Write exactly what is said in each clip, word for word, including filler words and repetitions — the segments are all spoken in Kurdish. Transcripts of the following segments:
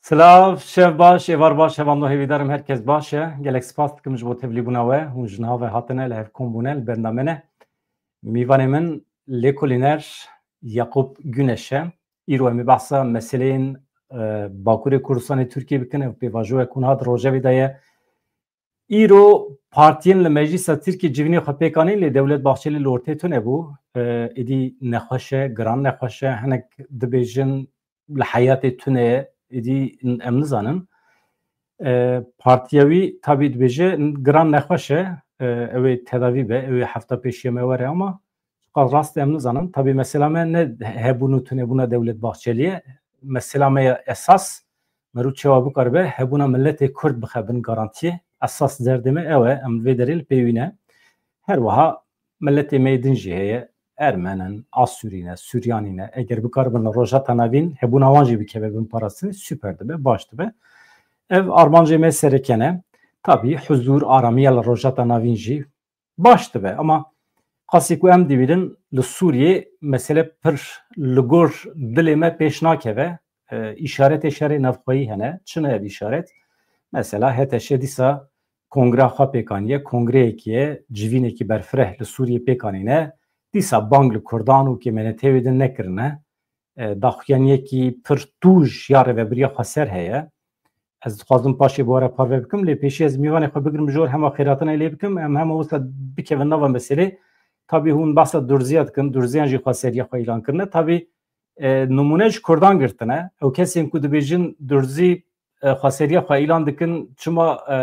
Silav, şev baş, êvar baş, hevalno hêvîdarim her kes baş e. Gelek spas dikim ji bo tevlîbûna we. Hûn ji niha ve hatine, li hev kom bûne, li benda me ne. Mîvanê min lêkolîner Yakup Güneş e. Îro em ê behsa meseleyên, e, Bakurê Kurdistanê Tirkiyê bikin. Ev pêvajoyek hûn hat rojevê de ye. Îro partiyên li Meclîsa Tirkiyê civînê xwe pêk anîn, lê Dewlet Bahçelî li ortê tune bû. E, êdî nexweş e, giran nexweş e. Hinek dibêjin li heyatê tune ye, êdî em nizanin. E, partiya wî tabî dibêje giran nexweş e, e, ew ê tedavî be, ew ê hefta pêşiya me were, ama çiqas rast em nizanin. Tabî mesela me ne hebûn û tunebûna Dewlet Bahçelî ye. Mesela me ya esas, merû çawa bikaribe hebûna miletê Kurd bixe bin garantiyê. Esas derdê me ew e, em li vê derê li pê wî ne. Her wiha miletê me yê din jî heye. Ermen in, Asûrî ne, Suryanî ne. Eger bikaribin li Rojhilata Navîn hebûna wan jî bikeve bin parastinê, super dibe, baş dibe. Ev armancê me sereke ne. Tabî huzûr, aramiya li Rojhilata Navîn jî baş dibe. Ama qasî ku em dibînin li Sûriyê mesele pir li gor dilê me pêş nakeve. E, îşaretê şerê navxweyî hene. Çi ne ev îşaret? Mesela H T Ş dîsa kongreya xwe pêk aniye, kongreyekî ye, civînekî berfireh li Sûriyê pêk anîne. Dîsa bang li Kurdan û kêmenetewê din nekirine. E, daxuyaniyekî pir tûj ya Rêvebiriya Xweser heye. Ez dixwazim paşê bi we re parve bikim, lê pêşî ez mîvanê xwe bigirim jor, hema xêratina lê bikim, em hema wisa bikevin nava meselê. Tabî hûn behsa durziya dikin, durziyan jî xweseriya xwe îlan kirine. Tabî, e, nimûne ji Kurdan girtine. Ew kesên ku dibêjin durzî, e, xweseriya xwe îlan dikin, çima, e,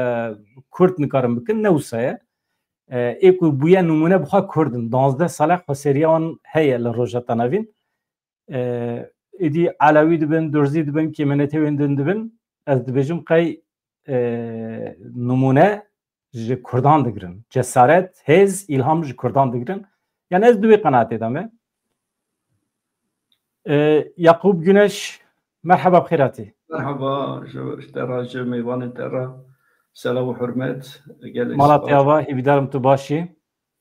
Kurd nikarin bikin, ne wisa ye. E, ê ku bûye nimûne bi xwe Kurd in. Duwazdeh sale xweseriya wan heye li Rojhilata Navîn. E, êdî Elewî dibin, Durzî dibin, kêmenetewên din dibin. Ez dibêjim qey, e, nimûne ji Kurdan digirin. Cesaret, hêz, îlham ji Kurdan digirin. Yani ez di wê qenaetê de me. E, Yakup Güneş, merheba, bi xêr hatî. Merheba, ji te re, ji mêvanên te re. Selav û hurmet. Gelek Mala te spas. Ava, hêvîdarim tu baş î.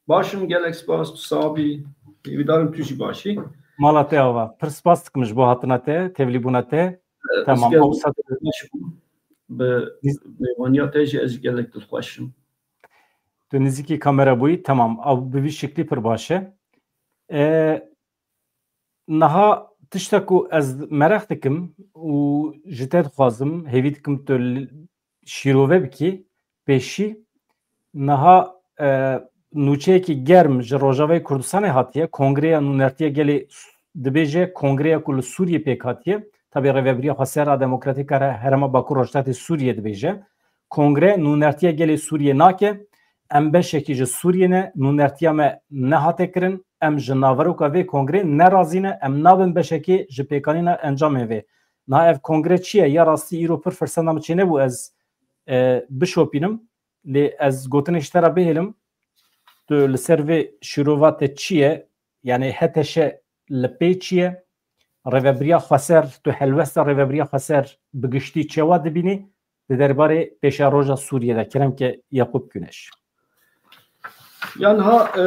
Baş im, gelek spas, tu sax bî. Hêvîdarim tu jî baş î. Mala te ava. Pir spas dikim ji bo hatina te, tevlîbûna te. E, Tamam, ez gel-, awsa tu baş im. Bi Niz- mêvaniya te jî ez gelek dilxweş im. Tu nizîkî kamera bûyî, tamam. Ew bi vî şiklî pir baş e. E, niha tişta ku ez meraq dikim û ji te dixwazim, hêvî dikim tu li-, şîrove bikî, pêşî. Niha, e, nûçeyekî germ ji Rojavayê Kurdistanê hatiye. Kongreya Nûnertiya Gelê dibêje, kongreya ku li Sûriyê pêk hatiye. Tabî Rêvebiriya Xweser a Demokratîk a Herêma Bakur Rojhilatê Sûriyê dibêje, Kongre nûnertiya gelê Sûriyê nake. Em beşekî ji Sûriyê ne, nûnertiya me nehate kirin. Em ji naveroka vê kongrê nerazî ne, em nabin beşekê ji pêkanîna encamên vê. Niha ev kongre çi ye? Ya rastî îro pir firseta min çênebû ez, e, bişopînim. Lê ez gotinê ji te re bihêlim. Tu li ser vê şîrova te çi ye? Yani H T Ş li pê çi ye? Rêvebiriya Xweser, tu helwesta Rêvebiriya Xweser bi giştî çawa dibînî di derbarê pêşeroja Sûriyê de? Kerem ke Yakup Güneş. Ya niha, e,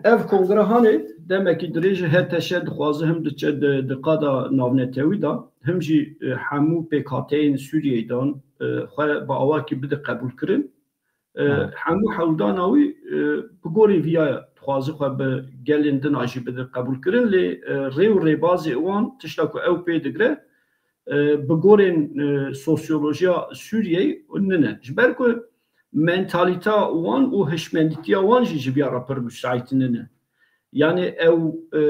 ev kongre hanê demekî dirêj H T Ş dixwaze him diçe di, di qada navnetewî de, him jî, e, hemû pêkhateyên Sûriyeyê dan, e, xwe bi awakî bide qebûlkirin. E, Ha. Hemû hewldana wî, e, bi gorî viya dixwaze xwe bi gelên din a jî bide qebûlkirin, lê, e, rê û rêbazê wan tişta ku ew pê digre, e, bi gorên, e, sosyolojiya Sûriyeyê nine. Ji ber ku mentalîta wan û hişmendîtiya wan jî ji viya re pir müsait nine. Yani ew, e,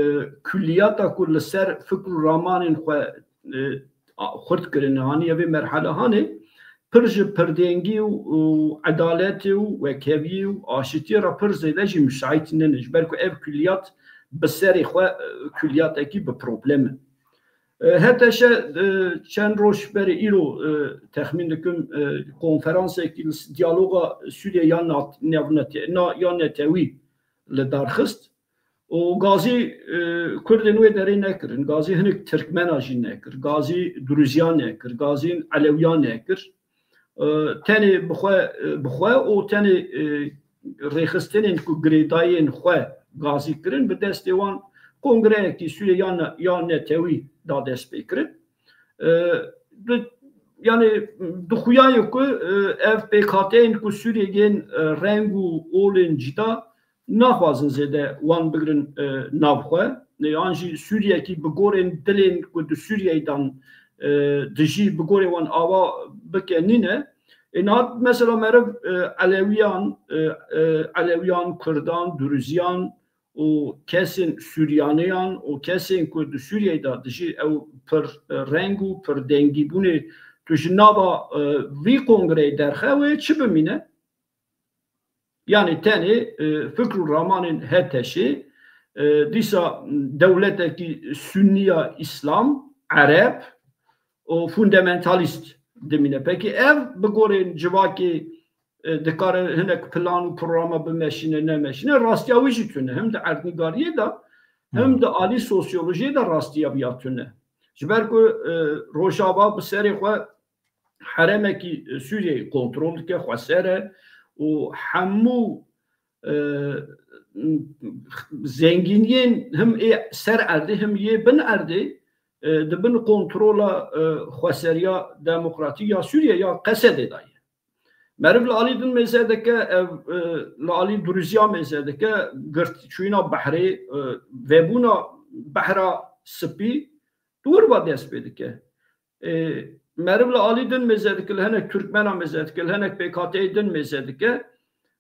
kulliyata ku li ser fikr û ramanên xwe, e, a-, xurt kirine, haniye vê merhale hanê, pir ji pirdengî û, û edaletê û wekheviyê û aşitiyê re pir zêde jî müsait nine. Ji ber ku ev kulliyat bi serê xwe, e, kulliyatekî bi problem e. E, H T Ş, e, çend roj berê îro, e, texmîn dikim, e, konferansekî li s-, diyaloga Sûriye ya nat-, navnete-, na-, ya netewî li dar xist û gazî, e, Kurdên wê derê nekirin, gazî hinek Tirkmena jî nekir, gazî Durûziya nekir, gazî Elewiya nekir. E, tenê bi xwe, e, bi xwe û tenê, e, rêxistinên ku girêdayên xwe gazî kirin, bi destê wan kongreyekî Sûriyê ya ne-, ya netewî da destpêkirin. E, di Yani di xuya ye ku, e, ev pêkhateyên ku Sûriyê yên, e, reng û olên cida naxwazin zêde wan bigrin, e, nav xwe. E, yan jî Sûriyekî bi gorên dilên ku di Sûriyeyê dan, e, dijî bi gorê wan ava bike nîne. E, niha mesela meriv, e, Elewiyan, e, e, Elewiyan, Kurdan, Duruziyan, û kesên Sûriyaniyan û kesên ku di Sûriyeyê de dijî ew pir, e, reng û pir dengîbûnê tu ji nava, e, vî kongreyê derxe wê çi bimîne? Yani tenê, e, fikr û ramanên HTŞê, e, dîsa dewletekî sunniya Îslam, Ereb û fundamentalîst dimîne. Pekî ev bi gorên civakê e, dikare hinek plan û programa bimeşîne, nemeşîne, rastiya wî jî tune. Hem di erdnîgariyê de, hem Hmm. di alî sosyolojiyê de rastiya viya tune. Ji ber ku, e, Rojava bi serê xwe heremekî, e, Sûriyeyê kontrol dike, xweser e û hemû, e, zengîniyên him ê ser erdê, him yê bin erdê, e, di bin kontrola, e, xweseriya demokratîk ya Sûriye ya Qesedê de ye. Meriv li alî din mêze dike, ev, e, li alî Durûziya mêze dike, girtçûyîna behrê, e, vebûna behra spî di wir ve dest pê dike. E, meriv li alî din mêze dike, li hinek Tirkmena mêze dike, li hinek pêkhateyê din mêze dike.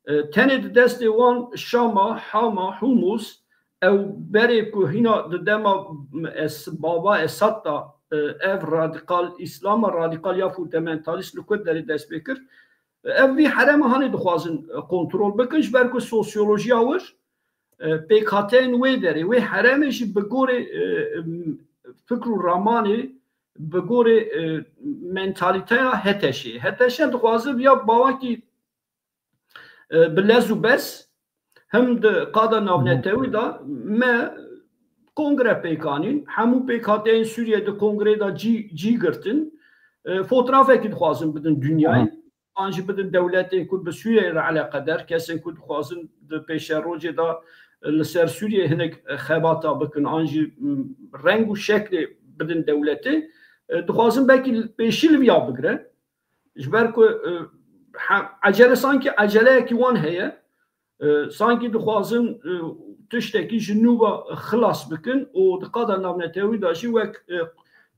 E, tenê di destê wan Şama, Hama, Humus, ew berê ku hîna di dema es-, bava Esad da, e, ev radikal, Îslama radikal ya fundamentalîst li ku derê dest pê kir, e, ev vî herema hanê dixwazin, e, kontrol bikin, ji ber ku sosyolojiya wir, e, pêkhateyên wê derê, wê heremê jî bi gorê, e, em, fikr û ramanê, bi gorê, e, mentalîteya HTŞê. HTŞ dixwaze viya bawakî e, bi lez û bez, him di qada navnetewî de me kongre pêk anîn. Hemû pêkhateyên Sûriyê di kongreyê de cî, cî girtin. E, fotrafekî dixwazin bidin dinyayê. An jî bidin dewletên ku bi Sûriyeyê re eleqedar, kesên ku dixwazin di pêşerojê de li ser Sûriyeyê hinek xebata bikin, an jî, m, reng û şeklê bidin dewletê. E, dixwazin belkî pêşî li viya bigre. Ji ber ku, e, he-, ecele, sankî eceleyekî wan heye, e, sankî dixwazin, e, tiştekî ji nû ve xilas bikin û di qada navnetewî de jî wek, e,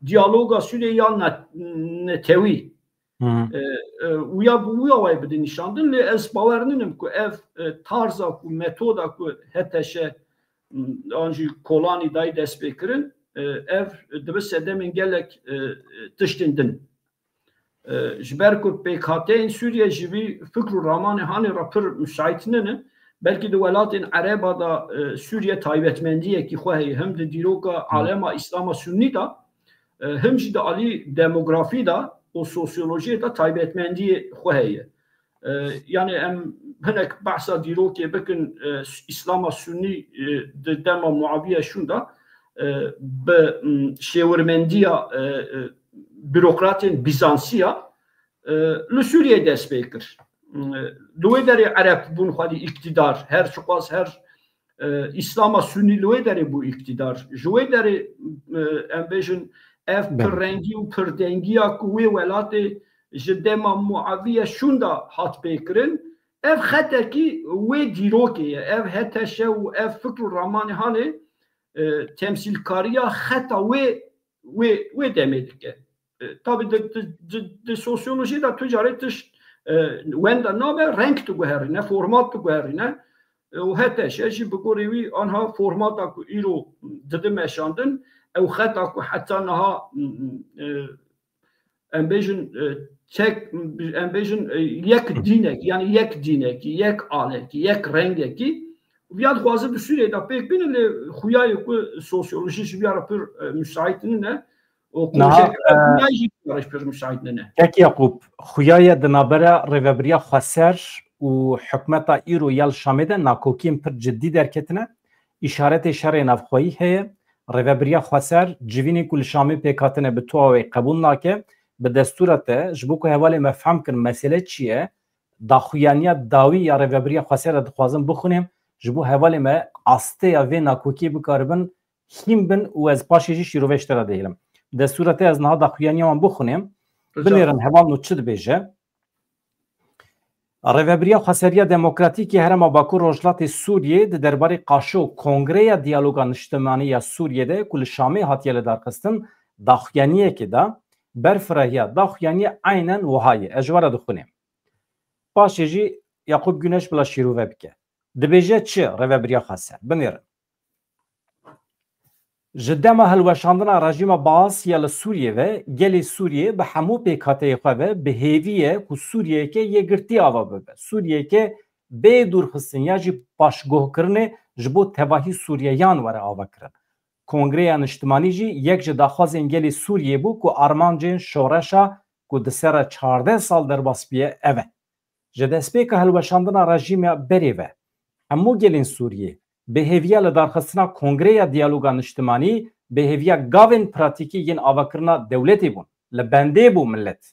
diyaloga Sûriyê ya ne-, netewî, Hı hı. e, e, û ya bi wî awayî bidin nîşandin, lê ez bawer ninim ku ev, e, tarza ku, metoda ku HTŞ, m, an jî Kolanî dayî dest pê kirin, e, ev dibe sedemên gelek, e, e, tiştên din. E, ji ber ku pêkhateyên Sûriye ji vî fikr û ramanê hanê re pir müsait nine, belkî di welatên Ereba de, e, Sûriye taybetmendiyekî xwe heye, him di dîroka alema Îslama Sunnî de, e, him jî di alî demografî de û sosyolojiyê de taybetmendiyê xwe heye. E, yani em hinek behsa dîrokê bikin, e, Îslama Sunnî, e, di dema Muaviye şûn de, e, bi, m, şêwirmendiya, e, e, bürokratên Bîzansiya, e, li Sûriyê dest pê kir. E, li wê derê Ereb bûn xwedî îktidar, her çiqas her, e, Îslama Sunî li wê derê bû îktidar. Ji wê derê, e, em bêjin ev Belê. pirrengî û pirdengiya ku wê welatê ji dema Muaviye şûn de hat pê kirin, ev xetekî wê dîrokê ye. Ev HTŞ û ev fikr û ramanê hanê, e, temsîlkariya xeta wê, wê, wê demê dike. E, tabî di, di, di, di sosyolojiyê de tu carê tişt, e, wenda nabe, reng diguherîne, format diguherîne. E, û HTŞ jî bi gorî wî anha formata ku îro didi meşandin, ew xeta ku heta niha, m, m, e, em bêjin, e, tek, em bêjin, e, yek dînek, yani yek dînekî, yek alekî, yek rengekî, viya dixwaze bi Sûriyeyê de pêk bîne, lê xuya ye ku sosyolojî ji viya re pir, e, müsait nîne. Û Niha, konjektura e, dinyayê jî viya re pir müsait nîne. Kek Yaqûb, xuya ye di navbera Rêvebiriya Xweser û hikûmeta îro ya li Şamê de nakokiyên pir cidî derketine. Îşaretê şerê navxweyî heye. Rêvebiriya Xweser civînê ku li Şamê pêk hatine bi tu awayî qebûl nake. Bi destûra te, ji bo ku hevalê me fehm kin mesele çi ye, daxuyaniya dawî ya Rêvebiriya Xweser re dixwazim bixwînim, ji bo hevalê me asteya vê nakokiyê bikaribin hîn bin û ez paşê jî şîrovê ji te re dihêlim. Bi destûra te ez niha daxuyaniya wan bixwînim. Binêrin hevalno çi dibêje. Rêvebiriya Xweseriya Demokratîk ya Herêma Bakur Rojhilatê Sûriyê di derbarê qaşo Kongreya Diyaloga Niştimanî ya Sûriyê de ku li Şamê hatiye lidarxistin daxuyaniyekê da, berfirahiya daxuyaniye eynen wiha ye. Ez ji we re dixwînim. Paşê jî Yakup Güneş bila şîrove bike. Dibêje çi Rêvebiriya Xweser? Binêrin. Ji dema hilweşandina rejîma Baas ya li Sûriyê ve, gelê Sûriyê bi hemû pêkhateyê xwe ve bi hêvî ye ku Sûriyeyeke yekgirtî ava bibe. Sûriyeyeke bê dûrxistin ya jî paşguhkirinê ji bo tevahî Sûriyeyan were avakirin. Kongreya Niştimanî jî yek ji daxwazên gelê Sûriyê bû ku armancên şoreşa ku di ser re çardeh sal derbas bûye ev e. Ji destpêka hilweşandina rejîma berê ve, hemû gelên Sûriyê bi hêviya lidarxistina Kongreya Diyaloga Niştimanî, bi hêviya gavên pratîkî yên avakirina dewletê bûn. Li bendê bû milet.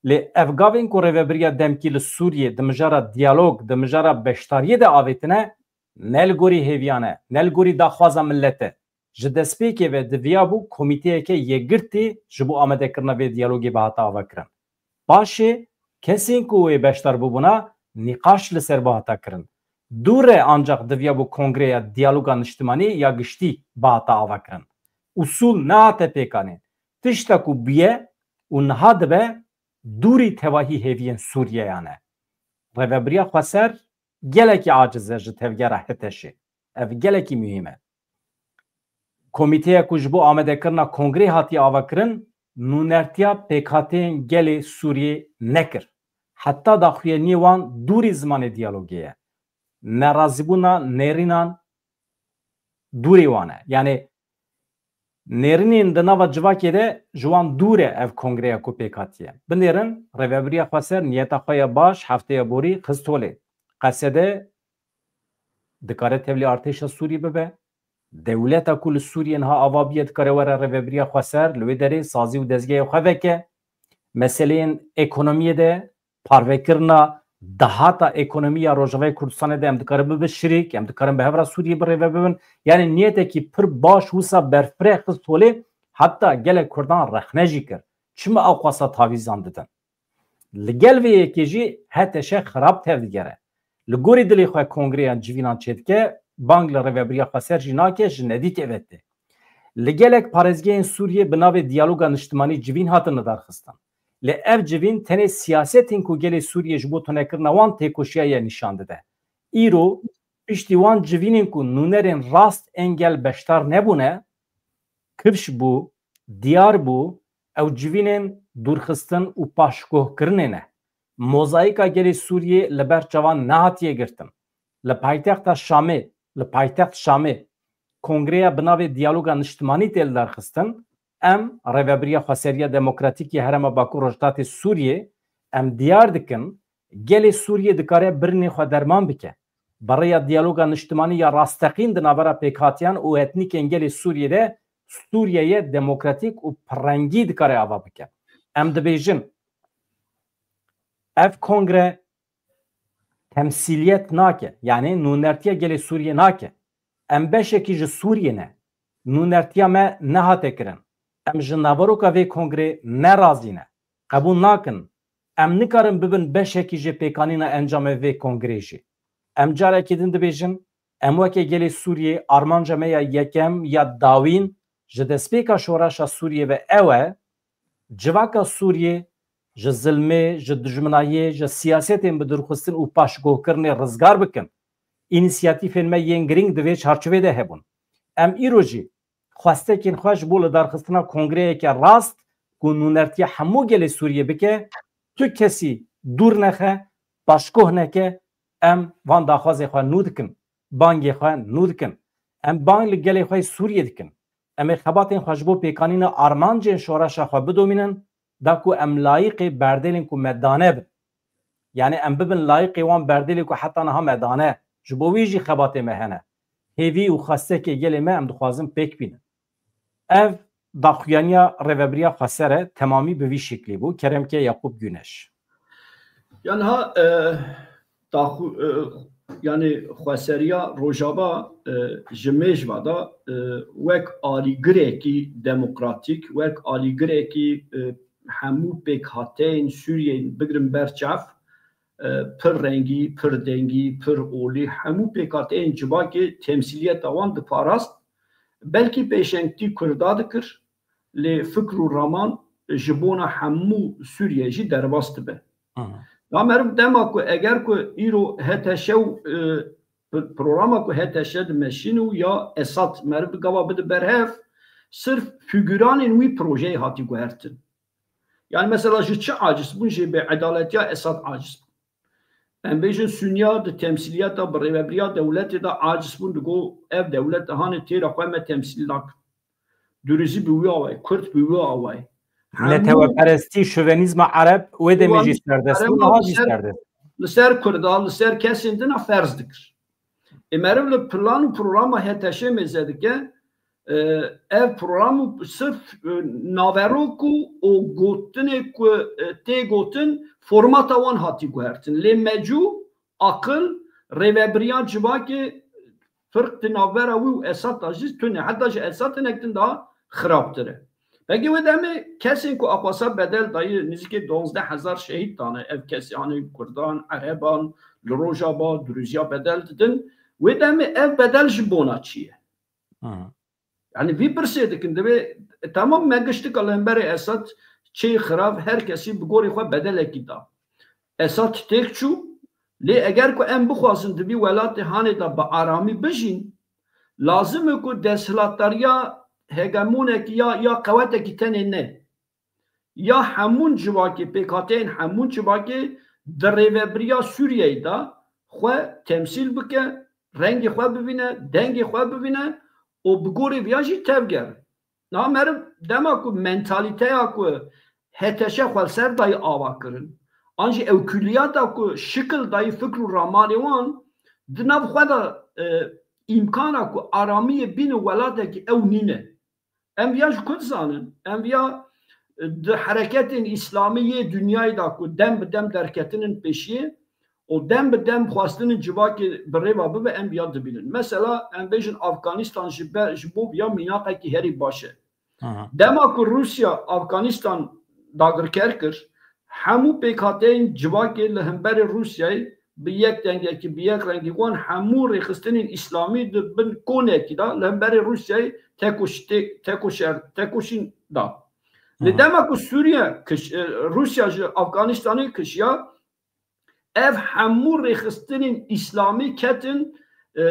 Lê ev gavên ku rêvebiriya demkî li Sûriyê di mijara diyalog, di mijara beşdariyê de avêtine, ne li gorî hêviyan e, ne li gorî daxwaza milet e. Ji destpêkê ve diviyabû komîteyeke yekgirtî ji bo amadekirina vê diyalogê bihata avakirin. Paşê kesên ku wê beşdar bibûna nîqaş li ser bihata kirin. Dû re ancax diviyabû Kongreya Diyaloga Niştimanî ya Giştî bihata avakirin. Usûl nehate pêkanîn. Tişta ku bûye û niha dibe dûrî tevahî hêviyên Sûriyeyan e. Rêvebiriya Xweser gelekî aciz e ji tevgera HTŞ'ê. Ev gelekî muhîm e. Komîteya ku ji bo amadekirina kongreyê hatiye avakirin, nûnertiya pêkhateyên gelê Sûriyê nekir. Heta daxuyaniyê wan dûrî zimanê diyalogê ye. Nerazîbûna nêrînan dûrê wan e. Yanî nêrînên di nava civakê de ji wan dûr e ev kongreya ku pêk hatiye. Binêrin, Rêvebiriya Xweser niyeta xwe ya baş hefteya borî xist holê. Qesede dikare tevlî artêşa Sûrî bibe. Dewleta ku li Sûriyê niha ava bûye dikare were Rêvebiriya Xweser, li wê derê sazî û dezgehê xwe veke. Meseleyên ekonomiyê de parvekirina dahata ekonomî ya Rojavayê Kurdistanê de em dikarin bibin şirîk, em dikarin bi hev re Sûriyê bi rêve bibin. Yanî niyetekî pir baş wisa berfireh xist holê, heta gelek Kurdan rexne jî kir. Çima ew qasa tavîzan didin? Li gel vê yekê jî HTŞ xirab tevdigere. Li gorî dilê xwe kongreyan civînan çêdike, bang li Rêvebiriya Xweser jî nake, ji nedîtê ve tê. Li gelek parêzgehên Sûriyê bi navê diyaloga niştimanî civîn hatin lidarxistin. Lê ev civîn tenê siyasetên ku gelê Sûriyê ji bo tunekirina wan têkoşiya ye nîşan dide. Îro piştî wan civînên ku nûnerên rast ên gel beşdar nebûne, kifş bû, diyar bû, ew civînên dûrxistin û paşguhkirinê ne. Mozayîka gelê Sûriyê li ber çavan nehatiye girtin. Li paytexta Şamê, li paytext Şamê kongreya bi navê Diyaloga Niştimanî tê lidarxistin. Em, Rêvebiriya Xweseriya Demokratîk ya Herêma Bakur Rojhilatê Sûriyê, em diyar dikin, gelê Sûriyê dikare birînê xwe derman bike. Bi rêya diyaloga niştimanî ya rasteqîn di navbera pêkhatiyan û etnîkên gelê Sûriyê de Sûriyeyê demokratîk û pirrengî dikare ava bike. Em dibêjin, ev kongre temsîliyet nake, yanî nûnertiya gelê Sûriyê nake. Em beşekî ji Sûriyê ne. Nûnertiya me nehate kirin. Em ji naveroka vê kongrê nerazî ne. Qebûl nakin. Em nikarin bibin beşekî ji pêkanîna encamê vê kongrê jî. Em carekî din dibêjin, em weke gelê Sûriyê armanca me ya yekem ya dawîn ji destpêka şoreşa Sûriyê ve ew e, civaka Sûriyê ji zilmê, ji dijminayê, ji siyasetên bi dûrxistin û paşguhkirinê rizgar bikin. Înîsiyatîfên me yên girîng di vê çarçovê de hebûn. Em îro jî xwestekên xwe ji bo lidarxistina kongreyeke rast ku nûnertiya hemû gelê Sûriyê bike, tu kesî dûr nexe, paşguh neke, em van daxwazê xwe nû dikin, bangê xwe nû dikin. Em bang li gelê xwe yê Sûriyê dikin. Em ê xebatên xwe ji bo pêkanîna armancên şoreşa xwe bidomînin, da ku em layîqê berdêlên ku me dane bin. Yanî em bibin layîqê wan berdêlê ku heta niha me dane. Ji bo wî jî xebatê me hene. Hêvî û xwestekê gelê me em dixwazin pêk bînin. Ev daxuyaniya Rêvebiriya Xweser e, temamî bi vî şeklî bû. Keremke Yakup Güneş. Ya niha, e, daxu-, e, yanî xweseriya Rojava, e, ji mêj ve de, e, wek alîgirekî demokratîk, wek alîgirekî, e, hemû pêkhateyên Sûriyeyê bigirin ber çav, e, pir rengî, pir dengî, pir olî, hemû pêkhateyên civakê temsîliyeta wan diparast. Belkî pêşengtî Kurda dikir, lê fikr û raman ji bona hemû Sûriyeyê jî derbas dibe. Aha. Ya meriv dema ku eger ku îro H T Ş û, e, p-, programa ku H T Ş dimeşîn û ya Esad meriv bi gava bide berhev, sirf figuranên wî projeyê hatî guhertin. Yani mesela ji çi aciz bûn? Jê bêedaletiya Esad aciz bûn. Em bêjin Sünniya di temsîliyeta bi rêvebiriya dewletê de aciz bûn, digo ev dewlet hanê têra xwe me temsîl nakin. Duruzî bi wî awayî, Kurd bi wî awayî. Hemû Neteweperestî, şovenîzma Ereb wê demê jî Şovenîzma serdest Ereb bû, niha jî ser, serdest. Li ser Kurda, li ser kesên din a ferz dikir. Ê meriv li plan û programa H T Şê mêze dike, e, ev program û sirf, e, naverok û, û gotinê ku, e, tê gotin formata wan hatî guhertin. Lê mecû, aqil, rêvebiriya civakê firq di navbera wî û Esad de jî tune. Heta ji Esad hinek din daha xirabtir e. Pekî wê demê kesên ku axwasa bedel dayî nizîkê duwazdeh hezar şehîd dane. Ev kesê hanê Kurdan, Ereban, li Rojava, Durûziya bedel didin. Wê demê ev bedel ji bona çi ye? Aha. Yani vî pirsê dikin, divê, e, tamam me giştika li hemberê Esad çê xirav her kesî bi gorî xwe bedelekî da. Esad têk çû, lê eger ku em bixwazin di vî welatê hanê de bi aramî bijîn, lazim e ku desthilatdariya hegemonekî ya, ya qewetekî tenê ne. Ya hemûn civakê, pêkhateyên hemûn civakê di rêvebiriya Sûriyeyê de xwe temsîl bike, rengê xwe bivîne, dengê xwe bivîne û bi gorî viya jî tevgere. Niha meriv dema ku mentalîteya ku H T Ş xwe li ser dayî ava kirin, an jî ew kulliyata ku şikil dayî fikr û ramanê wan di nav xwe de, e, îmkana ku aramiyê bînin welatekî ew nîne. Em viya ji ku dizanin? Em viya, e, di hereketên îslamî yê dinyayê de ku dem bi dem derketinin pêşiyê û dem bi dem xwestinin civakê bi rêva bibe, em viya dibînin. Mesela, em bêjin Afganistan ji be-, ji bo viya mînaqekî herî baş e. Aha. Dema ku Rûsya Afganistan dagirker kir, hemû pêkhateyên civakê li hemberê Rûsyayê bi yek dengekî, bi yek rengî wan hemû rêxistinên îslamî di bin konekî de li hemberê Rûsyayê tekoş-, te-, tekoşer-, tekoşîn da. Lê Aha. dema ku Sûriye kiş-, e, Rûsya ji Afganistanê kişiya, ev hemû rêxistinên îslamî ketin, e,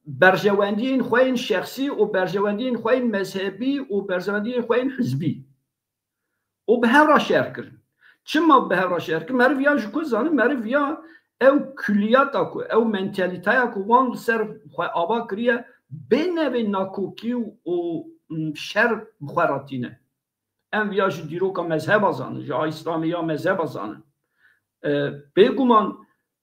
berjewendiyên xwe yên şexsî û berjewendiyên xwe yên mezhebî û berjewendiyên xwe yên hizbî. Û bi hev re şer kirin. Çima bi hev re şer kirin? Meriv ya ji ku zanin, meriv ya ew kulliyata ku, ew mentalîteya ku wan li ser xwe ava kiriye, bê nevê nakokî û, û, m, şer bi xwe re tîne. Em viya ji dîroka mezheba zanin, ji a Îslamê ya mezheba zanin. E, bêguman,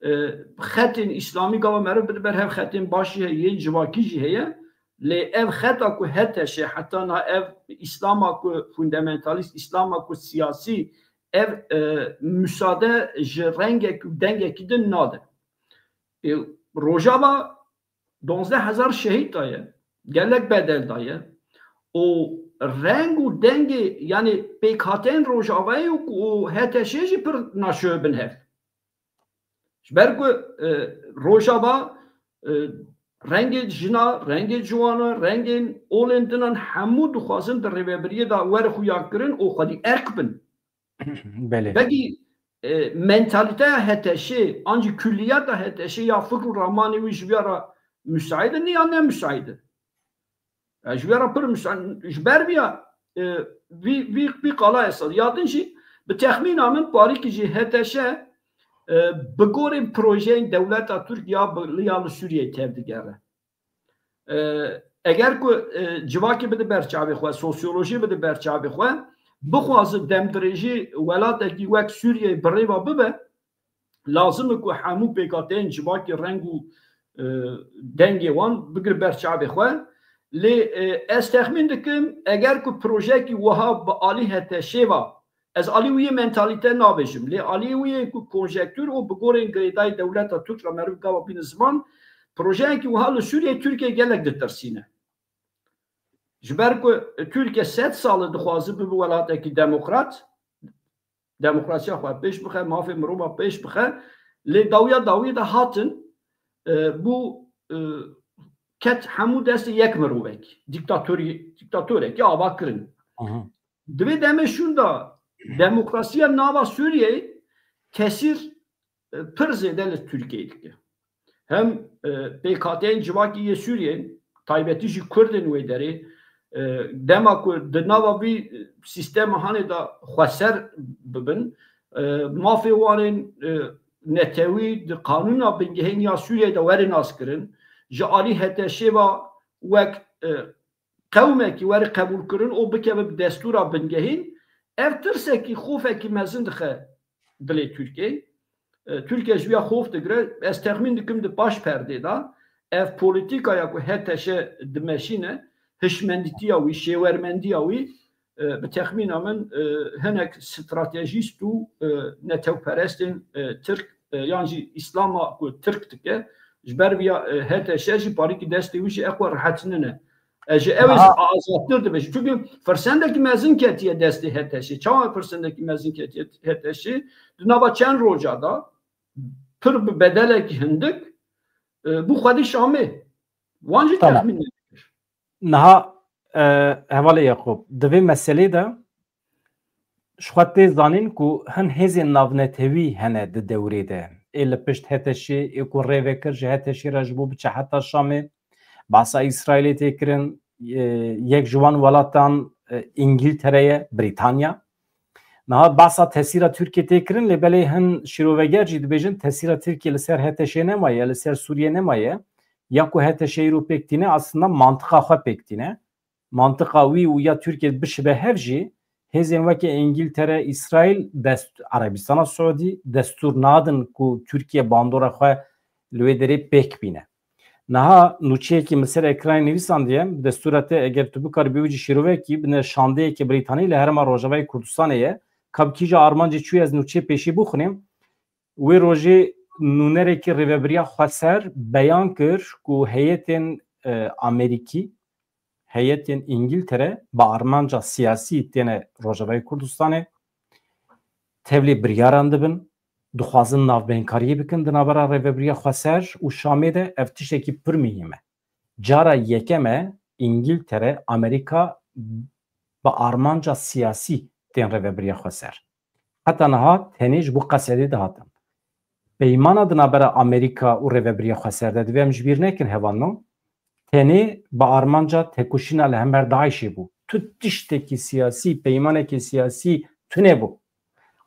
e, xetên îslamî gava meriv bide ber hev xetên baş jî heye, yên civakî jî heye. Lê ev xeta ku H T Ş, heta niha ev îslama ku fundamentalîst, îslama ku siyasî, ev, e, musade ji rengek û dengekî din nade. E, Rojava duwazdeh hezar şehîd daye, gelek bedel daye. Û reng û dengê, yani pêkhateyên Rojavayê û, û H T Ş jî pir naşiyo bin hev. Ji ber ku, e, Rojava, e, rengê jina, rengê ciwana, rengên olên dinan hemû dixwazin di rêvebiriyê de were xuyakirin û xwedî erk bin. Belê. Pekî, e, mentalîteya H T Şê, an jî kulliyeta H T Şê ya fikr û ramanê wî ji vîya re müsait e, ne ya ne müsait e? Ya ji vîya re pir müsait, ji ber vîya, e, vî, vî, vî qala Esad. Ya din jî bi texmîna min parîkî jî H T Ş, e, bi gorî projeyên dewleta Tirk ya bi, ya li Sûriyeyê tevdigere. E, eger ku, e, civakê bide ber çavê xwe, sosyolojî bide ber çavê xwe, bixwaze demdirêjî welatekî wek Sûriyeyê bi rêva bibe, lazim e ku hemû pêkhateyên civakê reng û, e, dengê wan bigire ber çavê xwe. Lê, e, ez texmîn dikim, eger ku projeyekî wiha bi alî H T Şê ve, ez alî wî yê mentalîte nabêjim, lê alî wî yê ku konjektûr û bi gorên girêdayî dewleta Tirk re meriv gava bîne ziman, projeyekî wiha li Sûriyeyê Tirkiye gelek ditirsîne. Ji ber ku Tirkiye sed sal e dixwaze bibe welatekî demokrat, demokrasiya xwe pêş bixe, mafê mirova pêş bixe. Lê dawiya dawiyê de hatin, e, bû, e, ket hemû destê yek mirovek, dîktatorî, dîktatorekî ava kirin. Aha. Di vê demê şûn de demokrasiya nava Sûriyeyê tesîr, e, pir zêde li Tirkiyeyê dike. Hem, e, pêkhateyên civakî yê Sûriyeyê, taybetî jî Kurdên wê derê, e, dema ku di nava vî sîstema hanê de xweser bibin, e, mafê wan ên, e, netewî di qanûna bingehîn ya Sûriyeyê de were naskirin, ji alî H T Ş'ê ve wek, e, qewmekî were qebûlkirin û bikeve bi destûra bingehîn, ev tirsekî, xofekî mezin dixe dilê Tirkiyeyê. E, Tirkiye ji vîya xof digire. Ez texmîn dikim di paş perdê de ev polîtîkaya ku H T Ş dimeşîne, hişmendîtiya wî, şêwermendiya wî, e, bi texmîna min, e, hinek stratejîst û, e, netewperestên, e, Tirk, e, yan jî Îslama ku Tirk dike, ji ber vîya, e, H T Ş jî parîkî destê wî jî eqwe rehet nine. E, ji ew ê Aha. azadtir dibe. Çünkü firsendekî mezin ketiye destê H T Ş'ê. Çawa firsendekî mezin ketiye H T Ş'ê? Di nava çend roja da pir bi bedelekî hindik, e, bû xwedî Şamê. Wan jî Tamam. texmîn nedikir. Niha, e, hevalê Yaqûb, di vê meselê de ji xwe tê zanîn ku hin hêzên navnetewî hene di dewrê de. Ê li pişt H T Ş'ê, ê ku rê vekir ji H T Ş'ê re ji bo biçe heta Şamê, behsa Îsraîlê tê kirin, e, yek ji wan welatan, e, Îngîltere ye, Brîtanya. Niha behsa tesîra Tirkiyê tê kirin, lê belê hin şîroveger jî dibêjin tesîra Tirkiyê li ser H T Ş'ê nemaye, li ser Sûriyê nemaye. Ya ku H T Ş îro pêk tîne, aslında mantiqa xwe pêk tîne. Mantiqa wî û ya Tirkiyê bişibe hev jî, hêzên weke Îngîltere, Îsraîl, dest-, Erebistana Siûdî destûr nadin ku Tirkiye bandora xwe li wê derê pêk bîne. Niha nûçeyekî min ser ekranê nivîsandiye, bi destûra te eger tu bikaribî wê jî şîrovekî bine şandeyeke Brîtanî li herêma Rojavayê Kurdistanê ye. Ka bi kîja armancê çûye ez nûçeyê pêşî bixwînim. Wê rojê nûnerekî Rêvebiriya Xweser beyan kir ku heyetên, e, Amerîkî, heyetên Îngîltere bi armanca siyasî têne Rojavayê Kurdistanê, tevlî biryaran dibin, dixwazin navbeyinkariyê bikin di navbera Rêvebiriya Xweser û Şamê de. Ev tiştekî pir muhîm e. Cara yekem e Îngîltere, Amerîka bi armanca siyasî tên Rêvebiriya Xweser. Heta niha tenê ji bo Qesedê dihatin. Peymana di navbera Amerîka û Rêvebiriya Xweser de, divê em ji bîr nekin hevalno, tenê bi armanca tekoşîna li hember DAIŞê bû. Tu tiştekî siyasî, peymanekî siyasî tune bû.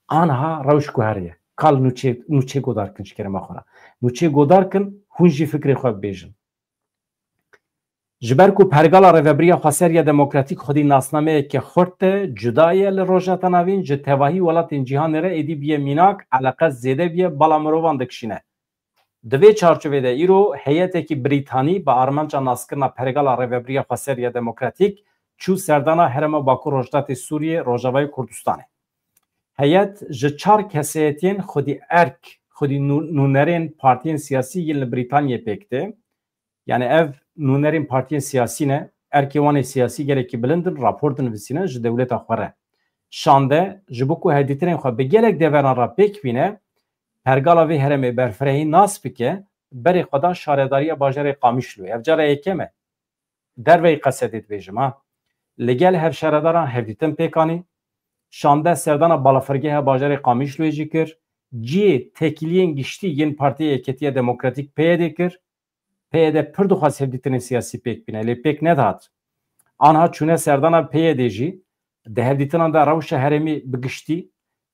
Aniha rewş guheriye. Kal nûçê, nûçê godar kin ji kerema xwe re. Nûçê godar kin, hûn jî fikrê xwe bibêjin. Ji ber ku pergala Rêvebiriya Xweser ya Demokratîk xwedî nasnameyeke xurt e, cuda ye li Rojhilata Navîn, ji tevahî welatên cîhanê re êdî biye mînak, eleqe zêde biye, bala mirovan dikişîne. Di vê çarçovê de îro heyetekî Brîtanî bi armanca naskirina pergala Rêvebiriya Xweser ya Demokratîk çû serdana herêma Bakur Rojhilatê Sûriyê, Rojavayê Kurdistanê. Heyet ji çar kesayetiyên xwedî erk, xwedî nû-, nûnerên partiyên siyasî yên li Brîtanyê pêk tê. Yani ev nûnerên partiyên siyasî ne, erkê wan ê siyasî gelekî bilind in, rapor dinivîsîne ji dewleta xwe re. Şande, ji bo ku hevdîtinên xwe bi gelek deveran re pêk bîne, pergala vê herêmê berfirehî nas bike, berê xwe da şaredariya bajarê Qamişloyê. Ev cara yekem e. Derveyî Qesedê dibêjim ha. Li gel hevşaredaran hevdîtin pêk anî. Şande serdana balafirgeha bajarê Qamişloyê jî kir. Cihê tekiliyên giştî yên Partiya Yeketiya Demokratîk, P Y D, kir. P Y D pir dixwest hevdîtinên siyasî pêk bîne, lê pêk nedihat. Anha çûne serdana P Y D jî, di hevdîtinan de rewşa herêmî bi giştî,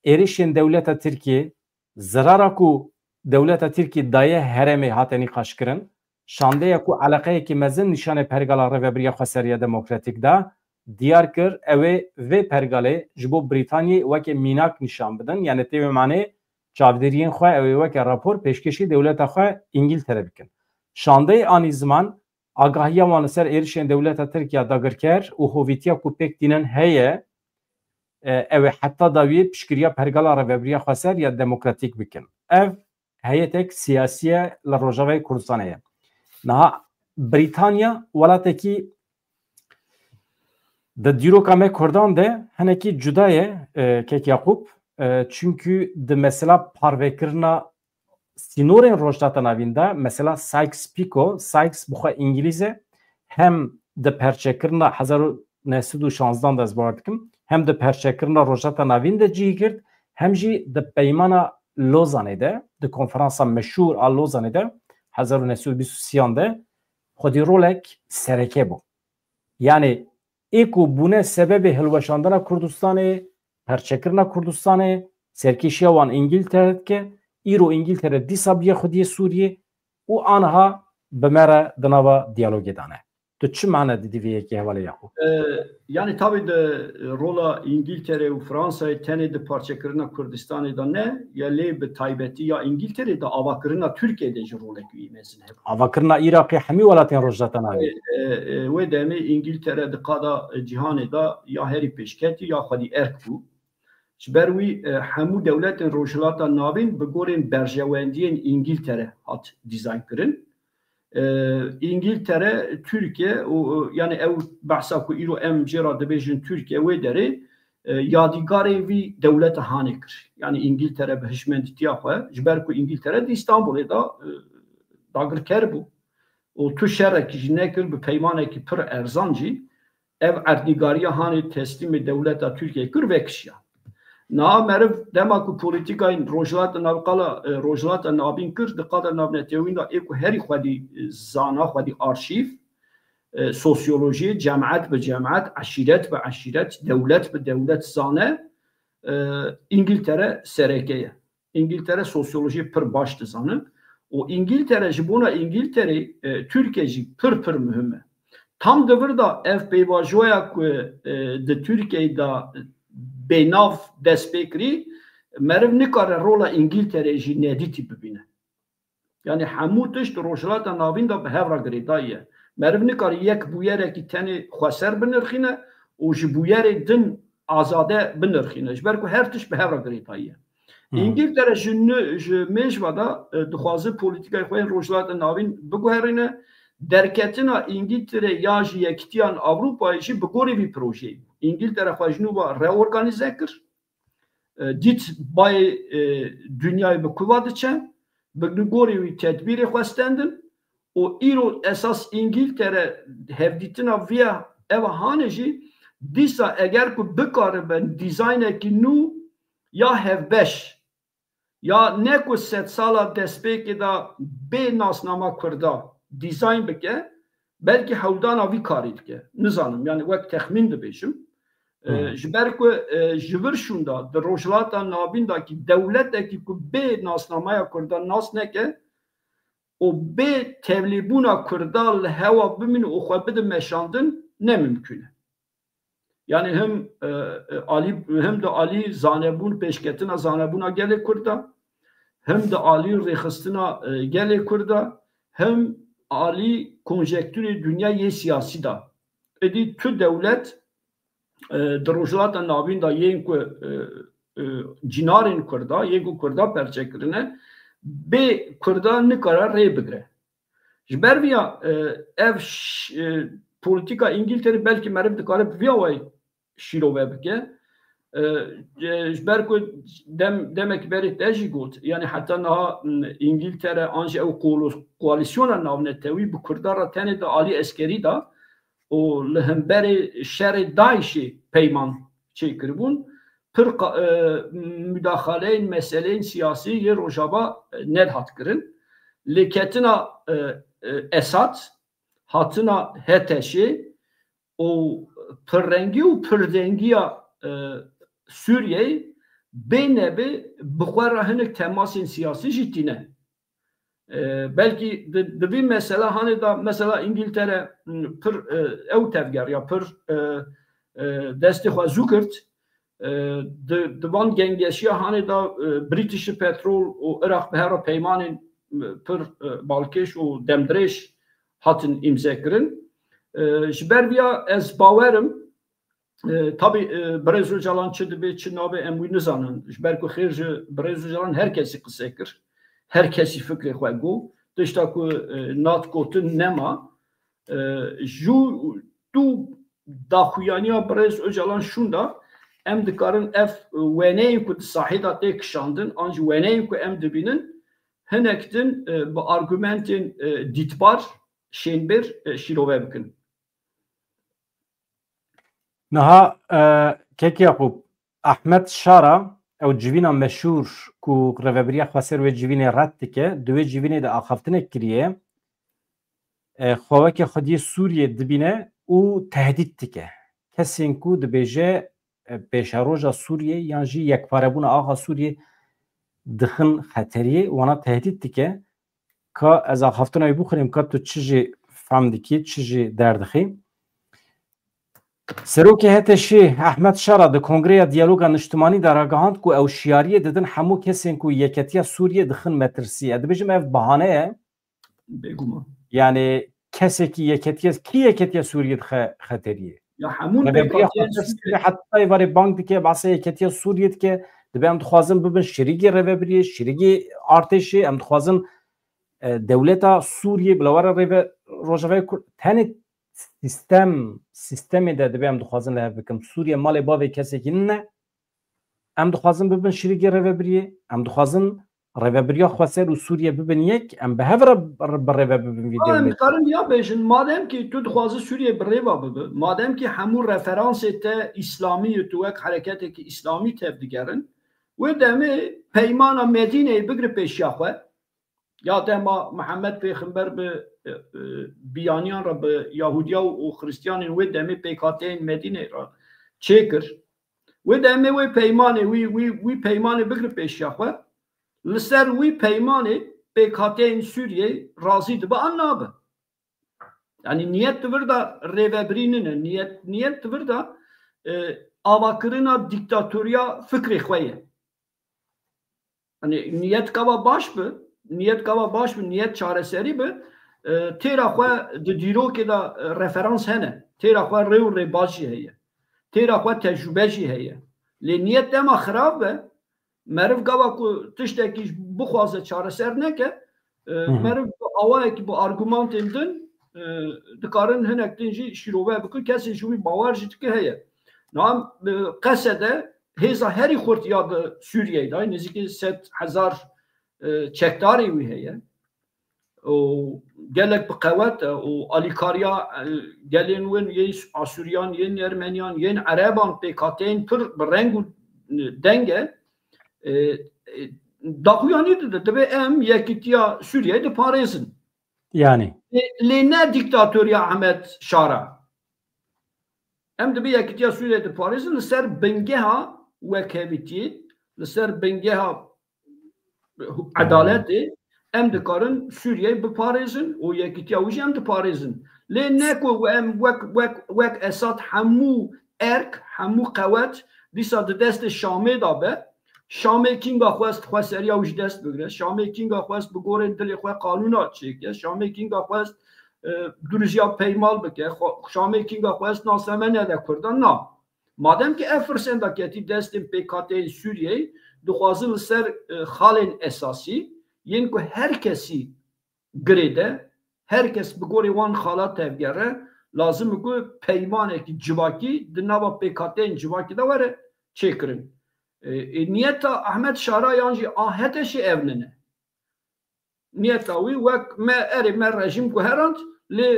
êrişên dewleta Tirkiyê, zirara ku dewleta Tirkiyê daye herêmê hate nîqaşkirin. Şandeya ku eleqeyekî mezin nîşanê pergala Rêvebiriya Xweser ya Demokratîk da, diyar kir, ew ê vê pergalê ji bo Brîtanyê weke mînak nîşan bidin, yani tê wê manê çavdêriyên xwe ew ê weke rapor pêşkêşî dewleta xwe Îngîltere bikin. Şandeyê anî ziman, agahiya wan li ser êrişên dewleta Tirk ya dagirker û hovîtiya ku pêk tînin heye, e, ew ê heta dawiyê piştgiriya pergala Rêvebiriya Xweser ya Demokratîk bikin. Ev heyetek siyasî ye li Rojavayê Kurdistanê ye. Niha Brîtanya welatekî di dîroka me Kurdan de hinekî cuda ye, e, kek Yaqûb. E, çünkü di mesela parvekirina sînorên Rojhilata Navîn de, mesela Sykes-Picot, Sykes bi xwe îngilîz e, hem di perçekirina hezar û neh sed û şanzdan de, ez bawer dikim, hem di perçekirina Rojhilata Navîn de cihî girt, hem jî di peymana Lozanê de, di konferansa meşhûr a Lozanê de, hezar û neh sed û bîst û sêyan de, xwedî rolek sereke bû. Yani ê ku bûne sebebê hilweşandina Kurdistanê, perçekirina Kurdistanê, serkêşiya wan Îngiltere dike, îro Îngiltere dîsa bûye xwediyê Sûriyê û aniha bi me re di nava diyalogê de ne. Tu çi mane didî vê yekê hevalê Yaqûb? E, yani tabii de rola Îngiltere û Fransayê tenê di parçekirina Kurdistanê de ne, ya lê bi taybetî ya Îngilterê de avakirina Tirkiyeyê de jî rolek wî mezin hebû. Avakirina Iraqê hemî welatên Rojhilata Navîn. E, e, e, wê demê Îngiltere di qada cîhanê de ya herî pêşketî ya xwedî erk bû. Ji ber wî, e, hemû dewletên Rojhilata Navîn bi gorên berjewendiyên Îngiltere hat dîzayn kirin. E, Îngiltere, Tirkiye û, û, yani ew behsa ku îro em jê re dibêjin Tirkiye wê derê, e, yadîgarê vî dewleta hanê kir. Yani Îngiltere bi hişmendîtiya xwe, ji ber ku Îngiltere di Îstanbulê de, e, dagirker bû. Û tu şerekî jî nekir, bi peymanekî pir erzan jî ev erdnîgariya hanê teslîmê dewleta Tirkiyeyê kir, vekişiya. Niha meriv dema ku polîtîkayên Rojhilata Nav-, qala, e, Rojhilata Navîn kir, di qada navnetewîn de ê ku herî xwedî, e, zana, xwedî arşîv, e, sosyolojiyê, cemaet bi cemaet, eşîret bi eşîret, dewlet bi dewlet zane, e, Îngiltere sereke ye. Îngiltere sosyolojiyê pir baş dizane û Îngiltere ji bona Îngilterê, e, Tirkiye jî pir pir muhim e. Tam di vir de ev pêvajoya ku, e, di Tirkiyeyê de bênav dest pê kirî, meriv nikare rola Îngilterê jî nedîtî bibîne. Yani hemû tişt Rojhilata Navîn de bi hev re girêdayî ye. Meriv nikare yek bûyerekî tenê xweser binirxîne û ji bûyerê din azade binirxîne. Ji ber ku her tişt bi hev re girêdayî ye. Hı. Îngiltere ji ni-, ji mêj ve de, e, dixwaze polîtîkayê xwe yên Rojhilata Navîn biguherîne. Derketina Îngiltere ya ji Yekîtiyan Ewropayê jî bi gorî vî projeyê bû. Îngiltere xwe ji nû ve reorganîze kir. E, dît bayê, e, dinyayê bi ku ve diçe, bi gorî wî tedbîrê xwe stendin û îro esas Îngiltere hevdîtina viya eva hanê jî dîsa eger ku bikaribin dîzaynekî nû ya hevbeş, ya ne ku sedsala destpêkê de bê nasnama Kurda dîzayn bike, belkî hewldana vî karî dike. Nizanim, yani wek texmîn dibêjim. E, Hmm. Ji ber ku, e, ji vir şûnda di Rojhilata Navîn de kî dewletekî ku bê nasnamaya Kurda nas neke û bê tevlîbûna Kurda li hewa bimîne û xwe bide meşandin, ne mimkûn e. Yani him, e, e, alî, him di alî zanebûn, pêşketina zanebûna gelê Kurda, him di alî rêxistina, e, gelê Kurda, him alî konjektûrê dinya yê siyasî de. Êdî tu dewlet, e, di Rojhilata Navîn de yên ku, e, e, cinarên Kurda, yên ku Kurda perçe kirine, bê Kurda nikare rê bigire. Ji ber vîya, e, ev ş-, e, polîtîka Îngilterê belkî meriv dikare bi vî awayî şîrove bike. E, e, ji ber ku dem-, demek berê te jî got, yani heta niha, m, Îngiltere an jî ew koalo-, koalîsyona navnetewî bi Kurda re tenê di alî eskerî de û li hemberê şerê DAIŞê peyman çêkiribûn, pir qa-, e, mudaxaleyên meseleyên siyasî yê Rojava, e, nedihat kirin. Lêketina, e, e, Esad, hatina HTŞê û pirrengî û pirdengiya, e, Sûriyeyê bê nebê bi xwe re hinek temasên siyasî jî tîne. E, belkî di, di vî mesela hanê de mesela Îngiltere, m, pir, e, ew tevgeriya pir, e, e, destê xwe zû girt. E, di, di van gengeşiya hanê de, e, British Petrol û Iraq bi hev re peymanên, e, pir, e, balkêş û demdirêj hatin îmze kirin. E, ji ber viya ez bawerim, e, tabî, e, Birêz Ocalan çi dibe, çi nabe, em wî nizanin. Ji ber ku xêr ji Birêz Ocalan her kesî qise kir. Her kesî fikrê xwe got. Tişta ku, e, nat gotin nema. E, jû tu daxuyaniya Birêz Ocalan şûnda em dikarin ev wêneyên ku di sahê de tê kişandin, an jî wêneyên ku em dibînin, hinek din, e, bi argumentên, e, dîtbar, şênbêr, e, şîrove bikin. Niha, e, Kek Yaqûb, Ahmet Şara, ew civîna meşhûr ku Rêvebiriya Xweser wê civînê red dike, di wê civînê de axaftinek kiriye. E, xwe weke xwediyê Sûriyê dibîne û tehdît dike. Kesên ku dibêje, e, pêşeroja Sûriyê yan jî yekparebûna axa Sûriyê dixin xeteriyê, wana tehdît dike. Ka ez axaftina wî bixwînim, ka tu çi jî fehm dikî, çi jî derdixî. Serokê H T Ş'ê Ehmed Şara di Kongreya Diyaloga Niştimanî de ragihand ku ew şiyariyê didin hemû kesên ku Yeketiya Sûriyê dixin metirsî. Ez dibêjim ev bahane ye. Bêguman. Yani kesekî Yeketiya, kî Yeketiya Sûriyê dixe xeteriyê? Ya hemû Rêvebiriya pêkhateyên Xweser Sûriyê heta êvarê bang dike, behsa Yeketiya Sûriyê dike, dibe em dixwazin bibin şirîgê rêvebiriyê, şirîgê artêşê, em dixwazin, e, dewleta Sûriyê bila were rêve Rojavayê Kur-, tenê sîstem, sîstemê de dibe em dixwazin li hev bikin. Sûriye malê bavê kesekî nine. Em dixwazin bibin şirîgê rêvebiriyê, em dixwazin rêvebiriya Xweser û Sûriye bibin yek, em bi hev re bi rêve bibin vî Em dewletê. Dikarin ya bêjin, madem ki tu dixwazi Sûriye bi rêva bibi, madem ki hemû referansê te îslamî ye, tu wek hereketekî îslamî tevdigerin, wê demê peymana Medîneyê bigri pêşiya xwe, ya dema Mihemed Pêxember bi, e, e, biyaniyan re, bi Yahudiya û, û Xristiyanên wê demê pêkhateyên Medîneyê re çêkir. Wê demê wê peymanê, wî, wî, wî peymanê bigri pêşiya xwe. Li ser wî peymanê pêkhateyên Sûriyeyê razî dibe an nabe. Yani niyet di vir de rêvebirî nine. Niyet, niyet di vir de, e, avakirina dîktatoriya fikrê xwe ye. Hani niyet gava baş bi, niyet gava baş bi, niyet çareserî bi, e, têra xwe di dîrokê de, e, referans hene. Têra xwe rê û rêbaz jî heye. Têra xwe tecrûbe jî heye. Lê niyet dema xirab be, meriv gava ku tiştekî bixwaze çareser neke, e, Hı hı. meriv bi awayekî, bi argumentên din, e, dikarin hinek din jî şîrove bikin. Kesê ji wî bawer jî dike heye. Niha, e, Qesede hêza herî xurt ya di Sûriyeyê de, nêzîkî sed hezar, e, çekdarê wî heye. Û gelek bi qewet e û alîkariya, e, gelên win, yên Asûriyan, yên Ermeniyan, yên Ereban, pêkhateyên pir bi reng û deng e. E, e, daxuyanî dide, dibe em yekîtiya Sûriyeyê diparêzin. Yani. Lê, lê ne dîktatoriya Ehmed Şara. Em dibe yekîtiya Sûriyeyê diparêzin li ser bingeha wekhevîtiyê, li ser bingeha edaletê, em dikarin Sûriyeyê biparêzin û yekîtiya wî jî em diparêzin. Lê ne ku em wek, wek, wek Esad hemû erk, hemû qewet dîsa di destê Şamê de be, Şamê kînga xwest xweseriya wî ji dest bigire. Şamê kînga xwest bi gorên dilê xwe qanûna çêke. Şamê kînga xwest, e, duruziya peymal bike. Xwe-, Şamê kînga xwest nasname nede Kurdan. Na. Madem ki ev firsenda ketî destên pêkhateyên Sûriyeyê, dixwazin li ser, e, xalên esasî, yên ku her kesî girêde, her kes bi gorî wan xala tevgere, lazim e ku peymanekî civakî di nava pêkhateyên civakî de were çêkirin. E, e, niyeta Ahmet Şara yan jî a HTŞ'ê ev nine. Niyeta wî wek me, erê me rejîm guherand, lê,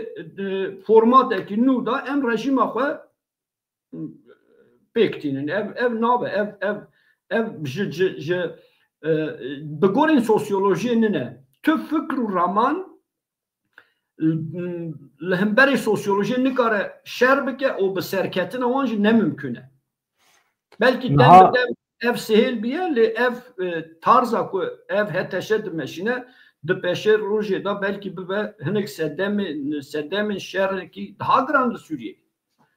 e, formatekî nû de em rejîma xwe pêk tînin. Ev, ev nabe, ev, ev, ev ji, ji, ji, e, bi gorên sosyolojiyê nine. Tu fikr û raman li hemberî sosyolojiyê nikare şer bike û bi serketina wan jî ne mimkûn e. Belkî dem Niha bi dem ev sihêl biye, lê ev, e, tarza ku ev HTŞ dimeşîne, di pêşê rojê de belkî bibe hinek sedemê-, sedemên şerekî daha giran li Sûriyeyê.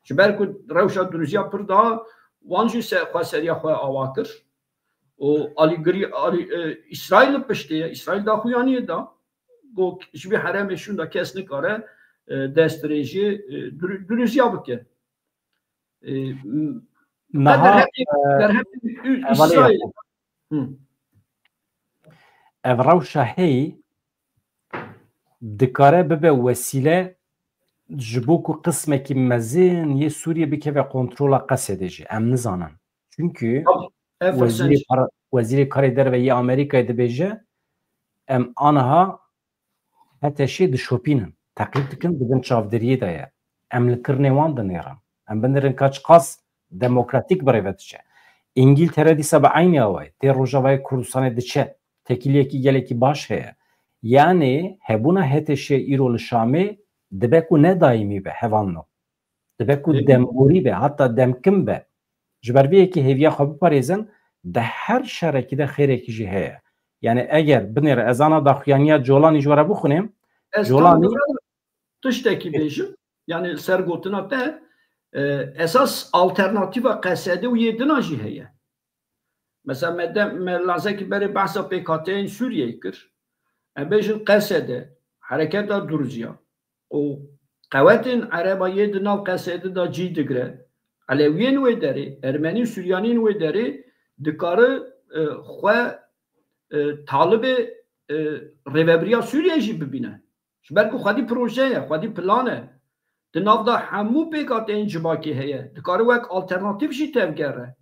Ji ber ku rewşa duruziya pir daha wan jî se-, xweseriya xwe awa kir. Û alîgirî-, alî-, e, Îsraîl li piştê ye, Îsraîl daxuyaniyê da, got, ji vî herêmê şûnda kes nikare, e, destdirêjê, e, duru-, duruziya bike. E, m-, Niha, derheqê, e, derheqê û hevalê Îsraîl. Yaqûb. Hı. Ev rewşa heyî dikare bibe wesîle ji bo ku qismekî mezin yê Sûriyê bikeve kontrola Qesedê jî. Em nizanin. Çünkü Wezîrê, para, Wezîrê Karê Derve yê Amerîkayê dibêje, em aniha HTŞ'ê dişopînin, teqîb dikin, di bin çavdiriyê de ye. Em li kirnê wan dinêrin. Em binêrin ka çiqas demokratîk bi rê ve diçe. Îngîltere dîsa bi eynî awayî tê Rojavayê Kurdistanê diçe. Têkiliyekî gelekî baş heye. Yanî hebûna HTŞ'ê îro li Şamê dibe ku ne daîmî be, hevalno. Dibe ku demborî be, heta demkim be. Ji ber vê yekê hêviya xwe biparêzin, di her şerekî de xêrekî jî heye. Yanî eger binêre ez ana daxuyaniya Colanî ji we re bixwînim, Ez tam Colanî bi tiştekî bêjim, yani ser gotina te, e, esas alternatîfa Q S D û yê dina jî heye. Mesela me de, me lazekî berê behsa pêkhateyên Sûriyeyê kir. Em bêjin Q S D, Hereketa Duruciya û qewetên Ereba yê di nav Q S D de cî digire. Elewiyên wê derê, Ermenî û Suryaniyên wê derê dikare, e, xwe, e, talibê, e, rêvebiriya Sûriyeyê jî bibîne. Ji ber ku xwedî proje ye, xwedî plan e. Di nav de hemû pêkhateyên civakê heye. Dikare wek alternatîf jî tevgere.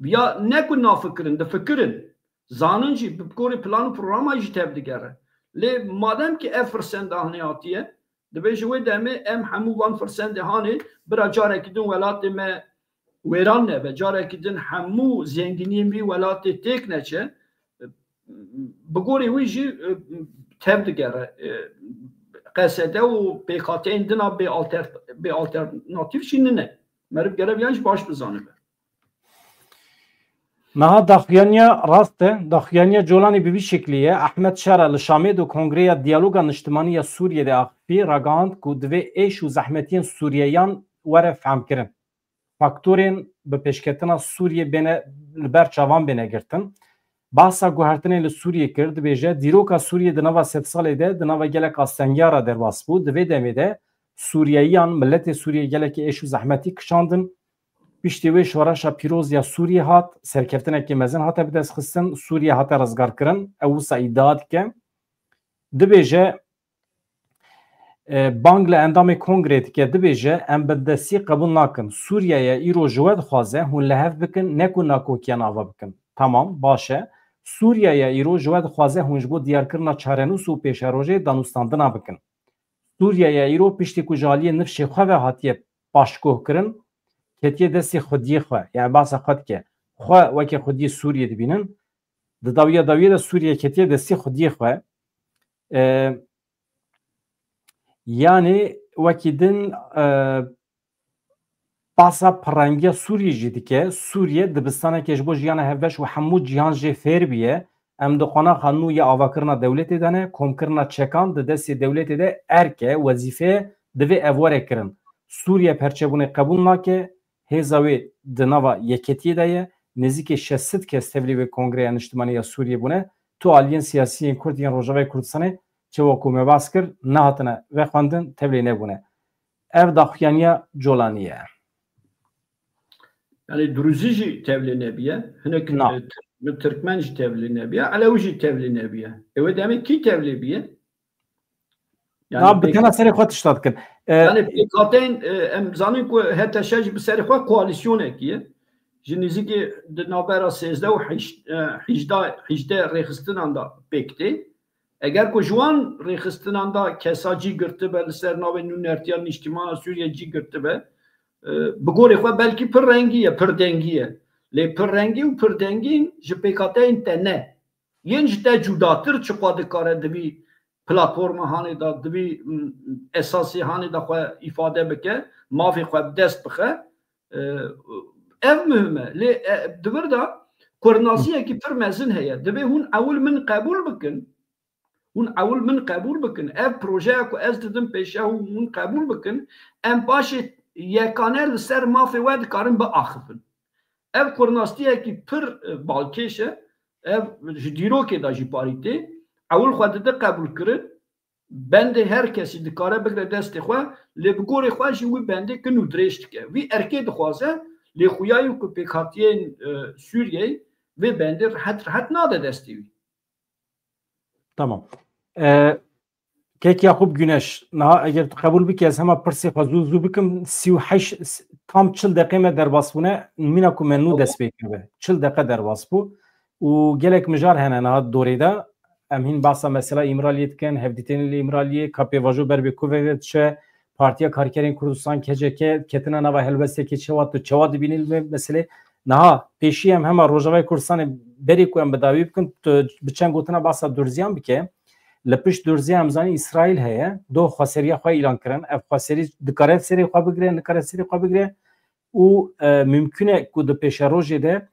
Viya ne ku nafikirin, difikirin. Zanin jî, bi gorî plan û programa jî tevdigere. Lê madem ki ev firsend hanê hatiye, dibê ji wê demê em hemû van firsendê hanê, bira carekî din welatê me wêran nebe, carekî din hemû zenginiyên vî welatê têk neçe, bi gorî wî jî, e, tev digere. E, Q S D û pêkhateyên dina bê alter-, bê alternatîf jî nine. Meriv gere viyan jî baş bizanibe. Niha daxuyaniya rast e. Daxuyaniya Colanî bi vî şeklî ye. Ehmed Şara li Şamê di Kongreya Diyaloga Niştimanî ya Sûriyê de axifî, ragihand ku divê êş û zehmetiyên Sûriyeyan were fehmkirin. Faktorên bi pêşketina Sûriyê bêne li ber çavan bêne girtin. Bahsa guhertinê li Sûriyê kir, dibêje, dîroka Sûriyê di nava sedsalê de di nava gelek astengiyara derbas bû. Di vê demê de Sûriyeyiyan, miletê Sûriyê gelekî êş û zehmetî kişandin. Piştî wê şoreşa pîroz ya Sûriyê hat, serkeftinekî mezin hate bidestxistin, Sûriye hate rizgarkirin, ew wisa îdia dike. Dibêje, e, bang li endamê kongrê dike, dibêje, em bindestiyê qebûl nakin. Sûriye ye îro ji we dixwaze hûn li hev bikin, ne ku nakokiyan ava bikin. Tamam, baş e. Sûriye ye îro ji we dixwaze hûn ji bo diyarkirina çarenûs û pêşerojê danûstandina bikin. Sûriye ye îro piştî ku ji aliyê nifşê xwe ve hatiye paştguhkirin, ketiye destê xwediyê xwe. Yani bahsa xwe dike. Xwe weke xwediyê Sûriyê dibînin. Di dawiya dawiyê de Sûriye ketiye destê xwediyê xwe. E, yani wekî din, e, Bahsa pirrengiya Sûriyê jî dike. Sûriye dibistaneke ji bo jiyana hevbeş û hemû cîhan jê fêr bûye. Em di qonaxa nû ya avakirina dewletê de ne, komkirina çekan di destê dewletê de erk e, wezîfe ye, divê ev were kirin. Sûriye perçebûnê qebûl nake, hêza wê di nava yeketiyê de ye, nêzîkî şeş sed kes tevlî wê Kongreya Niştimanî ya Sûriyê bûne. Tu aliyên siyasî yên Kurd yên Rojavayê Kurdistanê, çawa ku me behs kir, nehatine vexwendin, tevlî nebûne. Ev daxuyaniya Colanî ye. Yani Duruzî jî tevlî nebiye. Hinek, Na. e, Tir-, Tirkmen jî tevlî nebiye. Elewî jî tevlî nebiye. Ew ê demê kî tevlî biye? Yani Na, bi pêk-, tena serê xwe tişta dikin. E, yani pêkhateyên, e, em zanin ku H T Ş jî bi serê xwe koalîsyonekî ye. Ji nêzîkî di navbera sêzdeh û heşt, e, hejdeh, hejdeh rêxistinan de pêk tê. Eger ku ji wan rêxistinan de kesa cî girtibe, li ser navê nûnertiya nîştîmana Sûriye cî girtibe, e, bi gorê xwe belkî pir rengî ye, pir dengî ye. Lê pir rengî û pir dengîn ji pêkhateyên te ne. Yên ji te cudatir çiqa dikare di vî platforma hanê de, di vî, m, esasê hanê de xwe îfade bike, mafê xwe bi dest bixe. E, ev muhim e. Lê, e, di vir de kurnasiyekî pir mezin heye. Divê hûn ewil min qebûl bikin. Hûn ewil min qebûl bikin. Ev projeya ku ez didim pêşiya hûn, hûn qebûl bikin. Em paşê yekane li ser mafê we dikarin biaxifin. Ev kurnastiyekî pir, e, balkêş e. Ev ji dîrokê de jî parî tê. Ewil xwe dide qebûlkirin. Bendê her kesî dikare bigre destê xwe, lê bi gorê xwe jî wî bendê kin û dirêj dike. Wî erkê dixwaze, lê xuya yû ku pêkhatiyên, e, Sûriyeyê vê bendê rehet rehet nade destê wî. Tamam. E, Kek Yakup Güneş, niha eger tu qebûl bikî, ez hema pirsê xwe zû zû bikim, sî û heşt, tam çil deqê me derbas bûne, mîna ku me nû dest pê kiribe. Çil deqe derbas bû. Û gelek mijar hene niha dorê de. Em hîn behsa mesela Îmraliyê dikin, hevdîtinê li Îmraliyê, ka pêvajo ber bê ku ve diçe, Partiya Karkerên Kurdistan, K C K, ketina nava helwestekê çewa tu, çewa dibînî li vê meselê? Niha pêşî em hema Rojavayê Kurdistanê berê ku em bi dawî bikin, tu bi çend gotina behsa Durziyan bike. Li pişt Durziyan em zanîn Îsraîl heye, do xweseriya xwe îlan kirin. Ev xweserî dikare serê xwe bigire, nikare serê xwe bigire û, e, mimkun e ku di pêşerojê de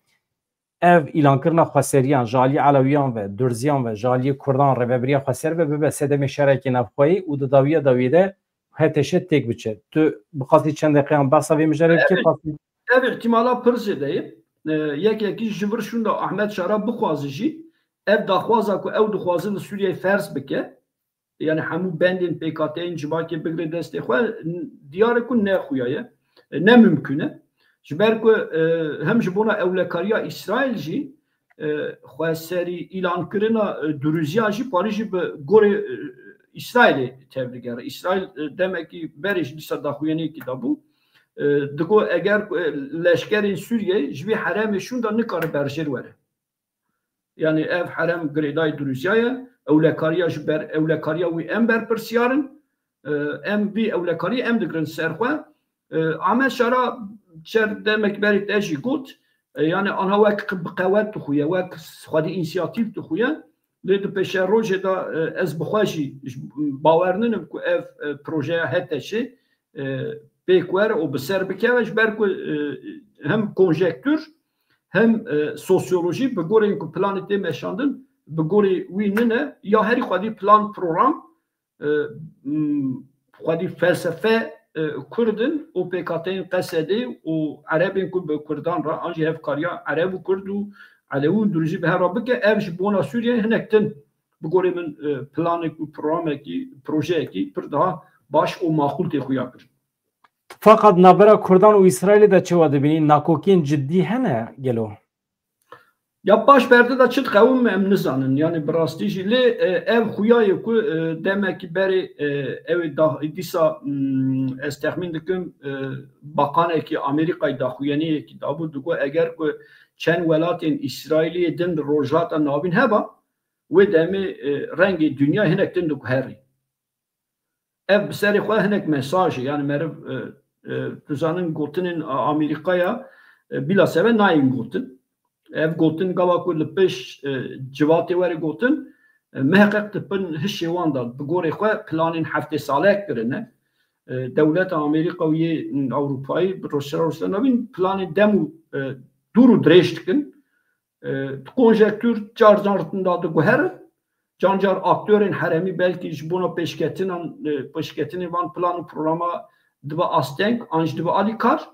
ev îlankirina xweseriyan ji aliyê Elewiyan ve, Durziyan ve, ji aliyê Kurdan rêvebiriya xweser ve bibe sedemê şerekê navxweyî û di dawiya dawiyê de H T Ş têk biçe. Tu bi qasî çend deqeyan behsa vê mijarê bike, qasî. Ev îhtimala pir zêde ye. E, yek yekî ji vir şûnda Ahmet Şara bixwaze jî, ev daxwaza ku ew dixwaze li Sûriyeyê ferz bike, yani hemû bendên pêkhateyên civakê bigire destê xwe, n-, diyar e ku ne xuya ye, e, ne mimkun e. Ji ber ku, e, hem ji bona ewlekariya Îsraîl jî, e, xweserî îlankirina, e, Durûziyan jî parî jî bi gorê, e, Îsraîlê tevdigere. Îsraîl, e, demekî berê jî dîsa daxuyaniyekî dabû. E, digo eger, e, leşkerên Sûriyeyê ji vê herêmê şûnda nikare berjêr were. Yani ev herem girêdayî Durûziya ye. Ewlekariya ji ber, ewlekariya wî em berpirsiyar in. E, em vî ewlekariyê em digirin ser xwe. E, Ahmet Şara çer demek berî te jî got, e, yani anha wek bi qewet dixuye, wek xwedî însiyatîf dixuye. Lê di pêşerojê de, e, ez bi xwe jî ji, bawer ninim ku ev, e, projeya H T Şê, e, pêk were û bi ser bikeve, ji ber ku, e, hem konjektûr hem, e, sosyolojî bi gorên ku planê tê meşandin, bi gorî wî nine, ya herî xwedî plan program, e, m, xwedî felsefe, e, Kurd in û pêkhateyên Qesedê û Erebên ku bi Kurdan re an jî hevkariya Ereb û Kurd û Elewî û Duruzî bi hev re bike, ev ji bona Sûriyeyê hinek din bi gorê min, e, planek û programekî, projeyekî pir daha baş û maqûl tê xuya kirin. Tifaqat navbera Kurdan û Îsraîlê de çawa dibînî? Nakokiyên cidî hene gelo? Ya paş perde de çi diqewim em nizanin. Yani bi rastî jî lê, e, ev xuya ye ku, e, demekî berê, e, ew ê da, dîsa, mm, ez texmîn dikim, e, baqanekî Amerîkayê daxuyaniyekî dabû, digo eger ku çend welatên Îsraîliyê din di Rojhilata Navîn heba, wê demê, e, rengê dinya hinek din diguherî. Ev bi serê xwe hinek mesaj e. Yani meriv, e, e, tu zanin gotinên, e, Amerîkaya, e, bila sebe nayên gotin. Ev gotin gava ku li pêş, e, civatê were gotin, e, miheqeq di bin hişê wan de bi gorê xwe planên heftê salek kirine. E, dewleta Amerîka û yê Ewropayî bi rojhilata Rojhilata Navîn planê dem û, e, dûr û dirêj dikin. E, konjektûr car car da diguherin, can car aktorên herêmî belkî ji bona pêşketinan, e, pêşketinê van plan û programa dibe asteng, an jî dibe alîkar,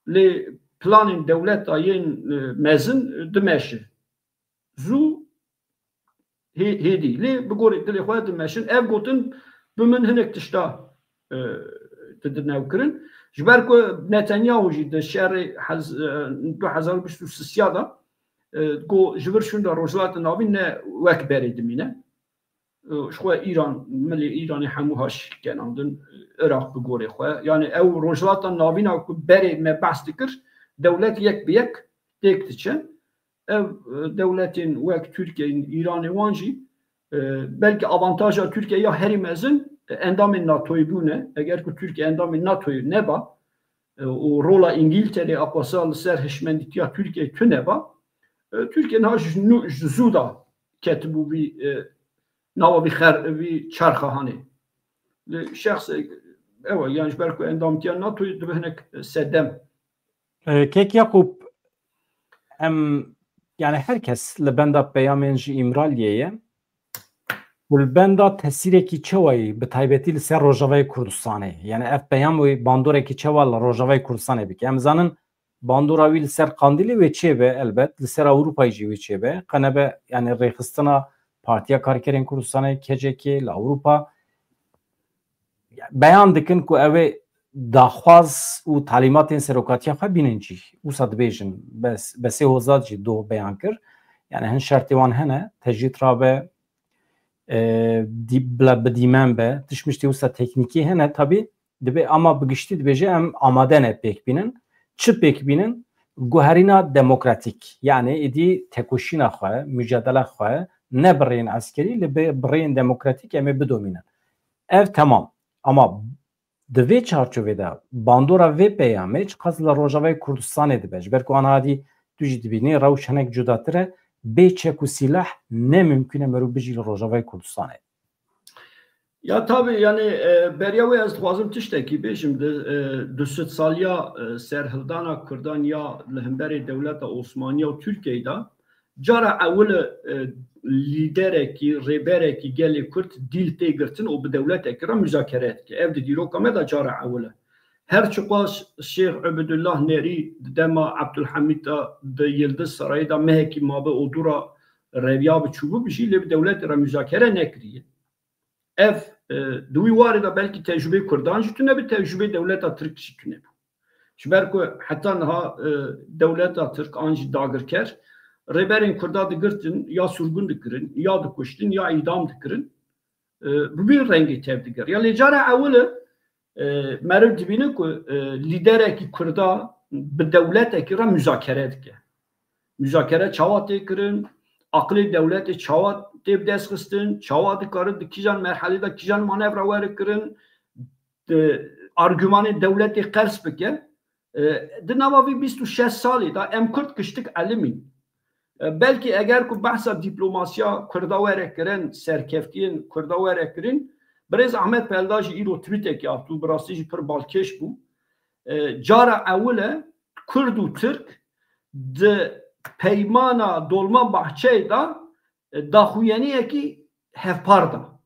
lê planên dewleta yên, e, mezin, e, dimeşe. Zû hê-, hêdî. Lê bi gorî dilê xwe dimeşin. Ev gotin bi min hinek tişta, e, didine ew kirin. Ji ber ku Netanyahu jî di şerê hez-, e, du hezar û bîst û sisiya de, e, ku ji vir şûnda Rojhilata Navîn ne wek berê dimîne. E, ji xwe Îran, milê Îranê hemû ha şikî kenandin, Iraq bi gorê xwe. Yani ew Rojhilata Navîna ku berê me behs dikir, dewlet yek bi yek têk diçe. Ev, e, dewletên wek Tirkiye, Îranê wan jî, e, belkî avantaja Tirkiye ya herî mezin, e, endamên NATOyê bûne. Eger ku Tirkiye endamê NATOyê neba, e, û rola Îngîlterê aqwasa li ser hişmendîtiya Tirkiyeyê tune ba, e, Tirkiye niha ji nû, ji zû da ketibû vî, e, nava vî xer-, vî çerxa hanê. Li şexs, e, ew e, yan ji ber ku endamtiya NATOyê dibe hinek sedem. E, Kek Yakup, em, yani her kes li benda peyamên ji Îmraliyê ye. Û li benda tesîrekî çawa ye, bi taybetî li ser Rojavayê Kurdistanê? Yani ev peyam wê bandorekî çawa li Rojavayê Kurdistanê bike? Em zanin bandora wî li ser Qandîlê wê çêbe, elbet, li ser Ewropayê jî wê çêbe. Qe nebe, yani rêxistina Partiya Karkerên Kurdistanê, K C K, li Ewropa beyan dikin ku ew ê daxwaz û talîmatên serokatiya xwe bînin cî. Wisa dibêjin, bes, Besê Hozat jî doh beyan kir. Yani hin şertê wan hene, tecrîd rabe, e, dî-, bila bi dîmen be, tişt miştê wisa teknîkî hene, tabî dibe, ama bi giştî dibêje em amade ne pêk bînin. Çi pêk bînin? Guherîna demokratîk. Yanî êdî tekoşîna xwe, mücadela xwe ne bi rêyên eskerî, lê bi, bi rêyên demokratîk em ê bidomînin. Ev temam. Ama di vê çarçovê de bandora vê peyamê çiqas li Rojavayê Kurdistanê dibe. Ji ber ku anha dî tu jî dibînî rewş hinek cudatir e, bê çek û sîlah ne mimkun e merû bijî li Rojavayê Kurdistanê. Ya tabii, yani, e, beriya wê ez dixwazim tiştekî bêjim. Di, e, du sed saliya, e, serhildana Kurdan ya li hemberê dewleta Osmaniya û Tirkiyeyê de cara ewil e, e, lîderekî, rêberekî gelê Kurd dîl tê girtin û bi dewletekî re muzakere dike. Ev di dîroka me de cara ewil e. Her çiqas Şêx Ubedullah Nerî di dema Abdulhamîd de di Yildiz Sarayê de mehekî mabe û dû re reviya bi çûbû bijî, lê bi dewletê re muzakere nekiriye. Ev, e, di wî warê de belkî tecrûbê Kurdan jî tune bi, tecrûbê dewleta Tirk jî tune bû. Ji ber ku heta niha, e, dewleta Tirk an jî dagirker, rêberên Kurda digirtin, ya surgun dikirin, ya dikuştin, ya îdam dikirin. E, bi vî rengê tev digeriya. Lê cara ewil e, e, meriv dibîne ku, e, lîderekî Kurda bi dewletekî re muzakere dike. Muzakere çawa tê kirin? Aqilê dewletê çawa tê bidestxistin? Çawa dikare di kîjan merhelê de kîjan manevra were kirin? Di argümanê dewletê qers bike. E, di nava vî bîst û şeş salê de em Kurd kiştik elimîn. E, belkî eger ku behsa dîplomasiya Kurda were kirin, serkeftiyên Kurda were kirin, birêz Ahmet Pelda jî îro twîtekî hatibû, bi rastî jî pir balkêş bû. E, cara ewil e Kurd û Tirk di peymana Dolmabahçeyê de, e, daxuyaniyekî hevpar da.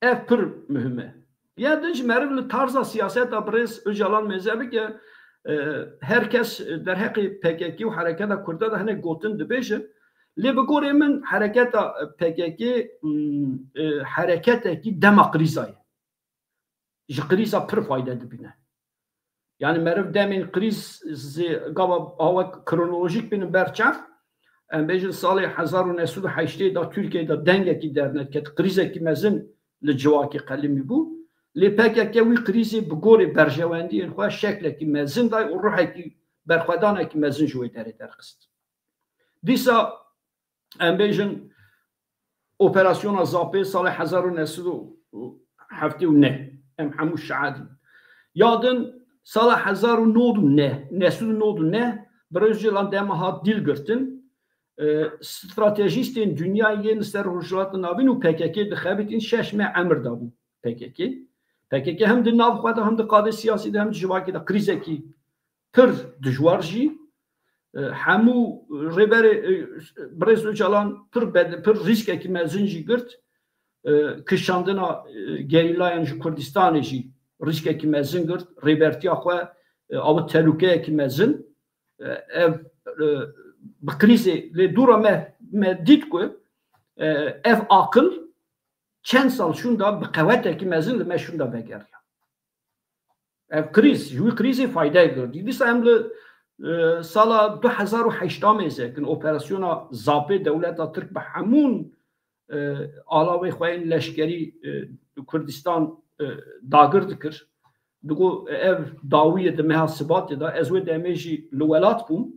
Ev pir muhim e. Ya din jî meriv li tarza siyaseta birêz Ocalan mêze bike, e, her kes derheqê P K K û hereketa Kurda de hinek gotin dibêje. Lê bi gorê min hereketa P K K, mm, e, hereketekî dema krîza ye. Ji krîza pir fayde dibîne. Yani meriv demên krîz zê gava awa kronolojîk bînin ber çav. Em bêjin salê hezar û neh sed û heştê de Tirkiyeyê de dengekî derneket, krîzekî mezin li civakê qelimî bû. Lê P K K wî krîzê bi gorê berjewendiyên xwe şeklekî mezin day û ruhekî berxwedanekî mezin ji wê derê derxist. Dîsa em bêjin operasyona Zapê salê hezar û neh sed û heftê û neh. Em hemû şahid in. Ya din sala hezar û nod û neh, neh sed û nod û neh, Birêz Ocalan dema hat dîl girtin, e, stratejîstên dinyayê yên li ser Rojhilata Navîn û P K K dixebitîn, şeş meh emir dabû P K K. P K K hem di nav xwe de, hem di qadê siyasî de, hem di civakê de krîzekî pir dijwar jî, e, hemû rêberê, e, Birêz Ocalan pir bed-, pir rîskekî mezin jî girt. E, kişandina, e, gerîlayan ji Kurdistanê jî rîskekî mezin girt. Rêbertiya xwe, e, awit telûkeyekî mezin. E, ev, e, bi krîzê lê dûra me, me dît ku, e, ev aqil çend sal şûnda bi qewetekî mezin li me şûnda vegeriya. Ev krîz, ji wî krîzê fayde girdî. Dîsa em li, e, sala du hezar û heşt mêze kin operasyona Zapê dewleta Tirk bi hemûn, e, alavê xwe yên leşkerî, e, Kurdistan, e, dagir dikir. Digo ev dawiyê di meha Sibatê de, ez wê demê jî li welat bûm.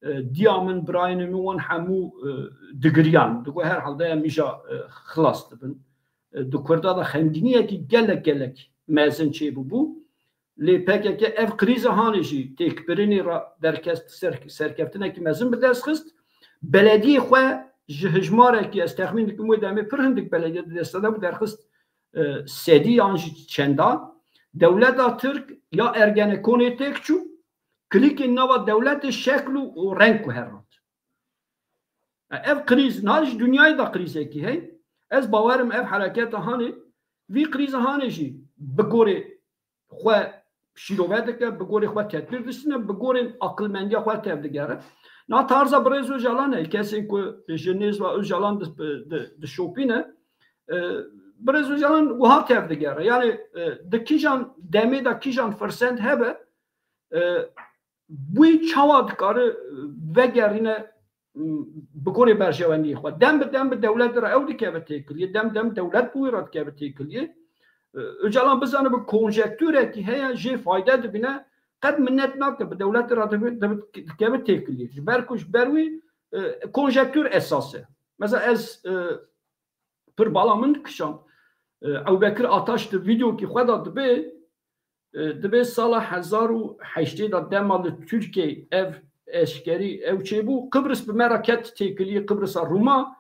E, diya min, birayên min wan hemû, e, digiriyan. Digo herhalde em îja, e, xilas dibin. E, di Kurda de xemgîniyekî gelek gelek mezin çêbûbû. Lê P K K ev krîza hanê jî têkbirinê re derkest ser-, serkeftinekî mezin bi dest xist. Belediyê xwe ji hijmarekî, ez texmîn dikim wê demê pir hindik belediye di desta de bû, derxist, e, sedî yan jî çenda. Dewleta Tirk ya Ergenekonê têk çû, klîkên nava dewletê şekl û, û reng ku herand. E, ev krîz, niha ji dinyayê de krîzekî heye. Ez bawerim ev hereketa hanê, vî krîza hanê jî bi gorê xwe şîrove dike, bi gorê xwe tedbîr distîne, bi gorên aqilmendiya xwe tevdigere. Na tarza Birêz Ocalan e, kesên ku ji nêz ve Ocalan di, di, dişopîne, e, Birêz Ocalan wiha tevdigere. Yani, e, di kîjan demê de kîjan firsend hebe, e, wî çawa dikare, e, vegerîne bi gorê berjewendiyê xwe. Dem bi dem bi dewlet re ew dikeve têkiliyê, dem dem dewlet bi wî re dikeve têkiliyê. E, Ocalan bizanibe konjektûrekî heye, jê fayde dibîne, qet minet nake, bi dewletê re dibe, dibe, dikeve têkiliyê. Ji ber ku ji ber wî, e, konjektûr esas e. Mesela ez, e, pir bala min dikişand. E, Ewbekir Ataş di vîdeokî xwe de dibê, e, dibê sala hezar û heştê de dema li Tirkiyeyê ev eşkerî ew çêbû, Qibris bi me re ket têkiliyê Qibrisa Rûma,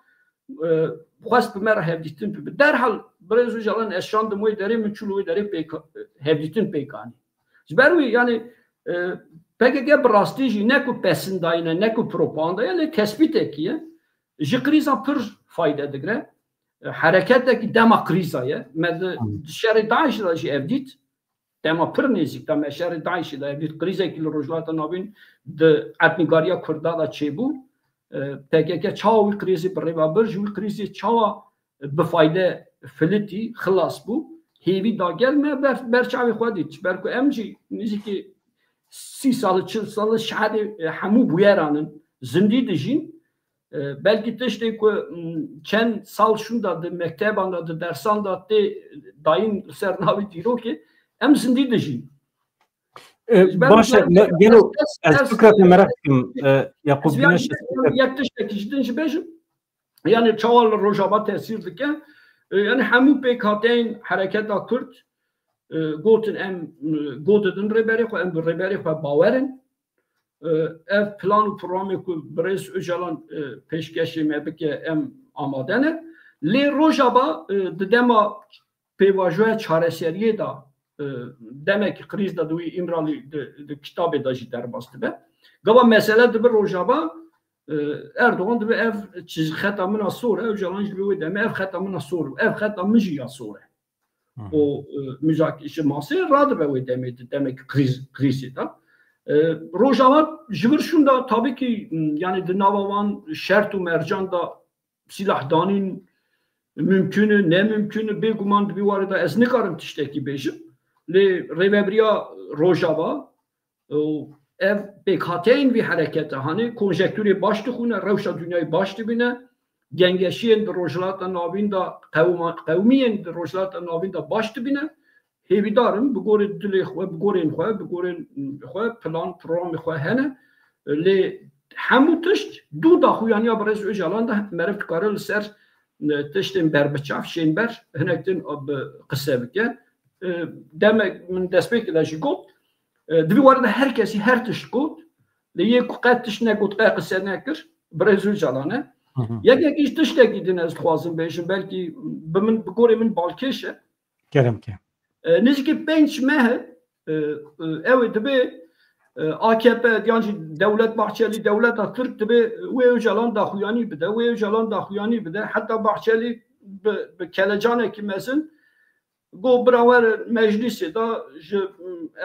e, xwest bi me re hevdîtin bibe. Derhal birêz Ocalan ez şandim wê derê, min çû li wê derê pêk, hevdîtin pêk anî. Ji ber wî, yanî, e, P K K bi rastî jî ne ku pesindayî ne, ne ku propaganda ye, lê tespîtekî ye. Ji krîza pir fayde digre. E, hereketekî dema krîza ye. Me di, Hı. di şerê DAIŞ'ê de jî ev dît. Dema pir nêzîk de me şerê DAIŞ'ê de ev dît. Krîzekî li Rojhilata Navîn di etnîgariya Kurda de çêbû. E, P K K çawa wî krîzê bi rê ve bir, ji wî krîzê çawa bi fayde filitî, xilas bû. Hêvî da gel me ber, ber çavê xwe dît. Ji ber ku em jî nêzîkî sî sal, çil sal şahidê, e, hemû bûyeran in. Zindî dijîn. E, belkî tiştê ku, m, çend sal şûnda di mekteban de, di dersan de tê dayîn li ser navê dîrokê, em zindî dijîn. E, Ji ber baş e, wî me-, gelo ez, ez, ez, ez fikra te merak dikim, e, Yaqûb ez Güneş, ez fikra yek tiştekî ji din jî bêjim. Yani çawa li Rojava tesîr dike? E, yani hemû pêkhateyên hereketa Kurd, e, gotin em, e, go didin rêberê xwe, em bi rêberê xwe bawer in. E, ev plan û programê ku birêz Ocalan, e, pêşkêşê me bike, em amade ne. Lê Rojava, e, di dema pêvajoya çareseriyê de, e, demekî krîz de di wî Îmralî di, di kitabê de jî derbas dibe. Gava mesele dibe Rojava, e, Erdogan dibe ev çi xeta min a sor e, Ocalan jî dibe wê demê ev xeta min a sor e, ev xeta min jî ya sor e. Hı hı. O, e, muzak-, ji masê radibe wê demê di demekî krîz, krîzê de. E, Rojava ji vir şûnda tabii ki, m, yani di nava wan şert û mercan de sîlahdanîn mimkun e, ne mimkun e, bêguman di vî warê de ez nikarim tiştekî bêjim. Lê rêvebiriya Rojava û ev pêkhateyên vî herekete, hanê konjektûrê baş dixwîne, rewşa dinyayê baş dibîne, gengeşiyên di Rojhilata Navîn de, qewma-, qewmiyên di Rojhilata Navîn de baş dibîne. Hêvîdar im, bi gorê dilê xwe, bi gorên xwe, bi gorên xwe, plan, programê xwe hene. Lê hemû tişt dû daxuyaniya birêz Ocalan de meriv dikare li ser, e, tiştên berbiçav, şênber, hinek din bi qise bike. E, demek min destpêkê de jî got, e, di vî warê de her kesî her tişt got. Lê yê ku qet tişt negot, qet qise nekir, birêz Ocalan e. Hı hı. Yekekî ji tiştekî din ez dixwazim bêjim, belkî bi min, bi gorê min balkêş e. Kerem ke. E, nêzîkî pênc meh e, e, ew ê dibê, e, A K P yan jî Dewlet Bahçelî, dewleta Tirk dibê wê Ocalan daxuyanî bide, wê Ocalan daxuyanî bide. Heta Bahçelî bi, bi kelecanekî mezin got, bira were meclîsê de ji, m,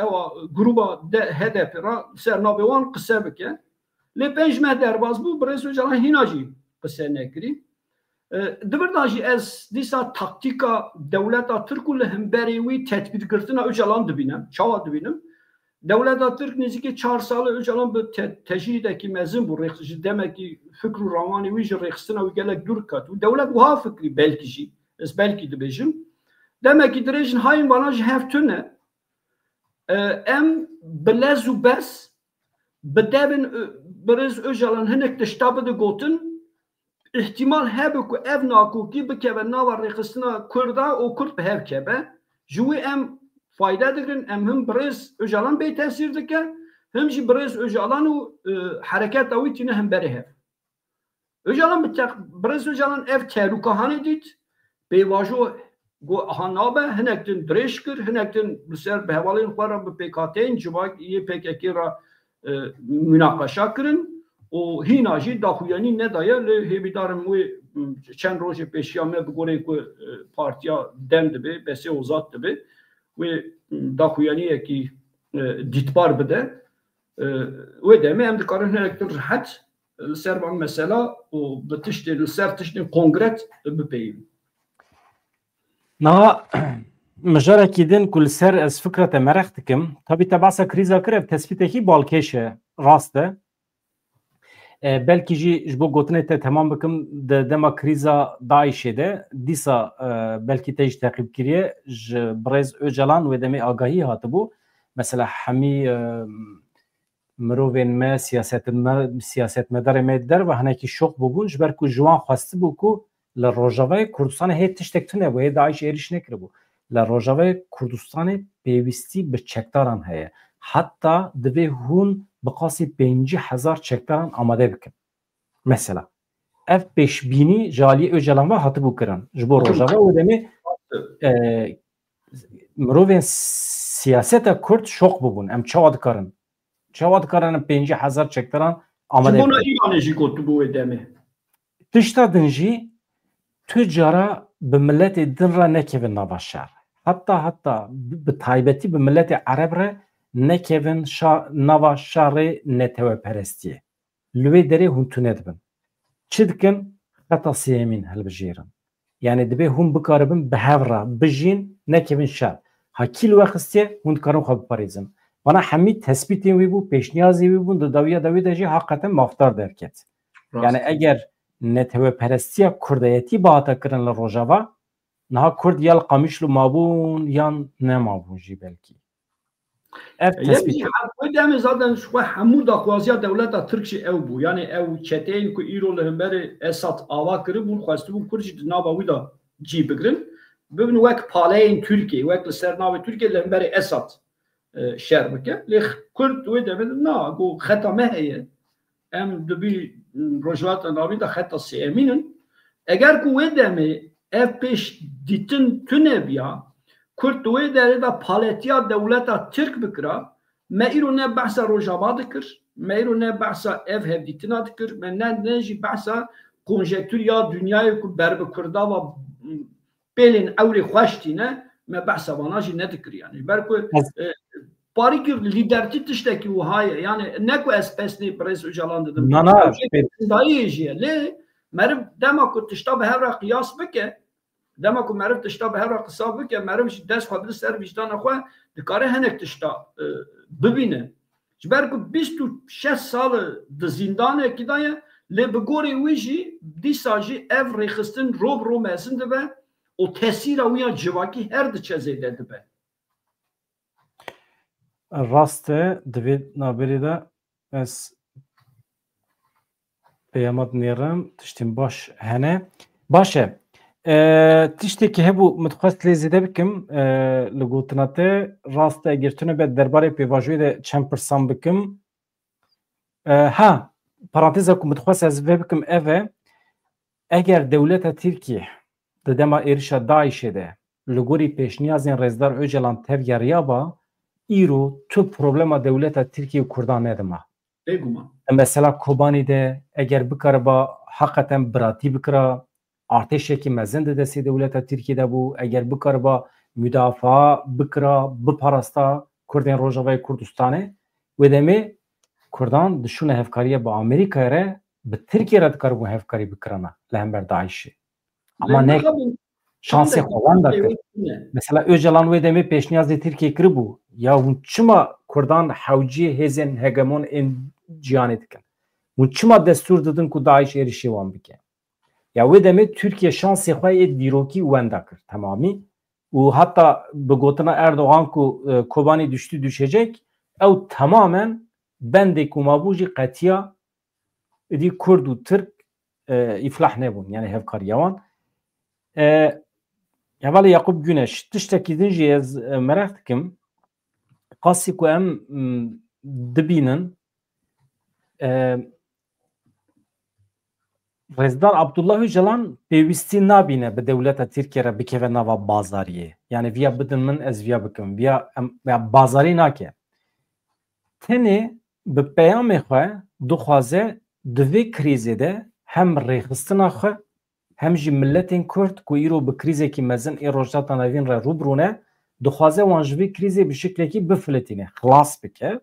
ewa gruba de H D P re ser navê wan qise bike. Lê pênc meh derbas bû, birêz Ocalan hîna jî qise nekirî. E, di vir de jî ez dîsa taktîka dewleta Tirk û li hemberê wî tedbîrgirtina Ocalan dibînim. Çawa dibînim? Dewleta Tirk nêzîkî çar sal e Ocalan bi te-, tecrîdekî mezin bû, rêx-, ji demekî fikr û ramanê wî ji rêxistina wî gelek dûr ket. Û dewlet wiha fikrî belkî jî, ez belkî dibêjim. Demekî dirêj in hayên vana ji hev tune. E, em bi lez û bez, bi devin, e, birêz Ocalan hinek tişta bide gotin, îhtîmal hebe ku ev nakokî bikeve nava rêxistina Kurda û Kurd bi hev keve. Ji wî em fayde digirin, em him birêz Ocalan bê tesîr dike, him jî birêz Ocalan û, e, hereketa wî tîne hemberê hev. Ocalan bi teq-, birêz Ocalan ev tehlûka hanê dît, pêvajo got, aha nabe, hinek din dirêj kir, hinek din li ser bi hevalên xwe re, bi pêkhateyên civak yê P K K re, e, münaqeşa kirin û hîna jî daxuyanî nedaye. Lê hêvîdar im wê, m, çend rojê pêşiya me bi gorê ku, e, partiya DEM dibe, BSê Ozad dibe, wê, m, daxuyaniyekî, e, dîtbar bide. E, wê demê em dikarin hinek din rihet li ser van mesela û bi tiştên, li ser tiştên konkret bipeyivin. Niha mijarekî din ku li ser ez fikra te mereq dikim, tabî te behsa krîza kir, ev tespîtekî balkêş e, rast e. E, belkî jî ji bo gotinê te temam bikim, di dema krîza DAIŞê de, dîsa, e, belkî te jî teqîb kiriye, ji birêz Ocalan wê demê agahî hatibû. Mesela hemî, e, mirovên me, siyasetme-, siyasetmedarê me derve hinekî şok bûbûn, ji ber ku ji wan xwestibû ku li Rojavayê Kurdistanê hê tiştek tune bû, hê DAIŞ êrîş nekiribû. Li Rojavayê Kurdistanê pêwîstî bi çekdaran heye. Heta divê hûn bi qasî pêncî hezar çekdaran amade bikin. Mesela, ev pêşbînî ji aliyê Ocalan ve hatibû kirin. Ji bo Rojava û demê, e, mirovên siyaseta Kurd şok bûbûn. Em çawa dikarin? Çawa dikarin em pêncî hezar çekdaran amade bikin? Ji bona Îranê jî gotibû wê demê. Tişta din jî tu cara bi miletê din re nekevin nava şer. Heta, heta bi, bi taybetî bi miletê ereb re nekevin şa-, nava şerê neteweperestiyê. Li wê derê hûn tune dibin. Çi dikin? Xeta sêyemîn hilbijêrin. Yani dibê hûn bikaribin bi hev re bijîn, nekevin şer. Ha kî li we xistiye, hûn dikarin xwe biparêzin. Bana hemî tespîtên wî bû, pêşniyazê wî bûn, di dawiya dawî de jî heqeten mafdar derket. Rast. Yani eger neteweperestiya kurdayetî bihata kirin li Rojava, niha Kurd ya li Qamişlo mabûn yan nemabûn jî belkî. Ev Yek tespît jî e. Her wê demê zaten ji xwe hemû daxwaziya dewleta Tirk jî ew bû. Yani ew çeteyên ku îro li hemberî Esad ava kiribûn, xwestibûn Kurd jî di nava wî de cî bigirin. Bibin wek paleyên Tirkiyê, wek li ser navê Tirkiyê li hemberî Esad, e, şer bike. Lê Kurd wê demê de na, got xeta me heye. Em di vî Rojhilata Navîn de xeta sêyemîn in. Eger ku wê demê ev pêş dîtin tune biya, Kurd di wê derê de paletiya dewleta Tirk bikira, me îro ne behsa Rojava dikir, me îro ne behsa ev hevdîtina dikir, me ne, ne jî behsa konjektûr ya dinyayê ku ber bi Kurda ve pêlên ewrê xweş tîne, me behsa vana jî nedikir yani. Ji ber ku, Ez e, parîkir lîdertî tiştekî wiha ye. Yani ne ku ez pesnê birêz Ocalan didim. Na, na, Ew jê pê- dayê jî ye. Lê meriv dema ku tişta bi hev re qiyas bike, dema ku meriv tişta bi hev re qisa bike, meriv jî dest xwe bide ser vîcdana xwe, dikare hinek tişta, e, bibîne. Ji ber ku bîst û şeş sal di zîndanekî de ye, lê bi gorê wî jî dîsa jî ev rêxistin ro bi ro mezin dibe û tesîra wî ya civakî her diçe zêde dibe. Rast e, di vê navberê de ez peyama dinêrim, tiştên baş hene. Baş e. E, tiştekî hebû min dixwest lê zêde bikim, e, li gotina te rast e, eger tune be derbarê pêvajoyê de çend pirsan bikim. E, ha, paranteza ku min dixwest ez vê bikim ev e, eger dewleta Tirkiyê di dema êrişa DAIŞê de li gorî pêşniyazên Rêzdar Ocalan tevgeriyaba, îro tu problema dewleta Tirkiyê û Kurdan nedima. Bêguman. Mesela Kobanî de eger bikariba heqeten biratî bikira, artêşekî mezin di destê dewleta Tirkiyê de bû, eger bikariba mudafaa bikira, biparasta Kurdên Rojavayê Kurdistanê, wê demê Kurdan dişûne hevkariya bi Amerîkayê re, bi Tirkiyê re dikaribûn hevkarî bikirana li hember DAIŞê. Ama ne şansê xwe wan da kir. Mesela Ocalan wê demê pêşniyazê Tirkiyê kiribû. Ya hûn çima Kurdan hewciyê hêzên hegemon ên cîhanê dikin? Hûn çima destûr didin ku DAIŞ êrişê wan bike? Ya wê demê Tirkiye şansê xwe yê dîrokî wenda kir temamî. Û heta bi gotina Erdogan ku, e, Kobanî düştü düşecek, ew temamen bendê ku mabû jî qetiya Îdî Kurd û Tirk, e, îflah nebûn, yani hevkariya wan. E, hevalê Yakup Güneş, tiştekî din jî ez, e, meraq dikim. Qasî ku em, m, dibînin, e, Rêzdar Abdullah Ocalan pêwîstî nabîne bi dewleta Tirkiye re bikeve nava bazariyê. Yani viya bidin min, ez viya bikim. Viya em, ya bazarî nake. Tenê bi peyamê xwe dixwaze di vê krîzê de hem rêxistina xwe hem jî miletên Kurd ku îro bi krîzekî mezin ê Rojhilata Navîn re rû bi rû ne, dixwaze wan ji vê krîzê bi şiklekî bifilitîne, xilas bike.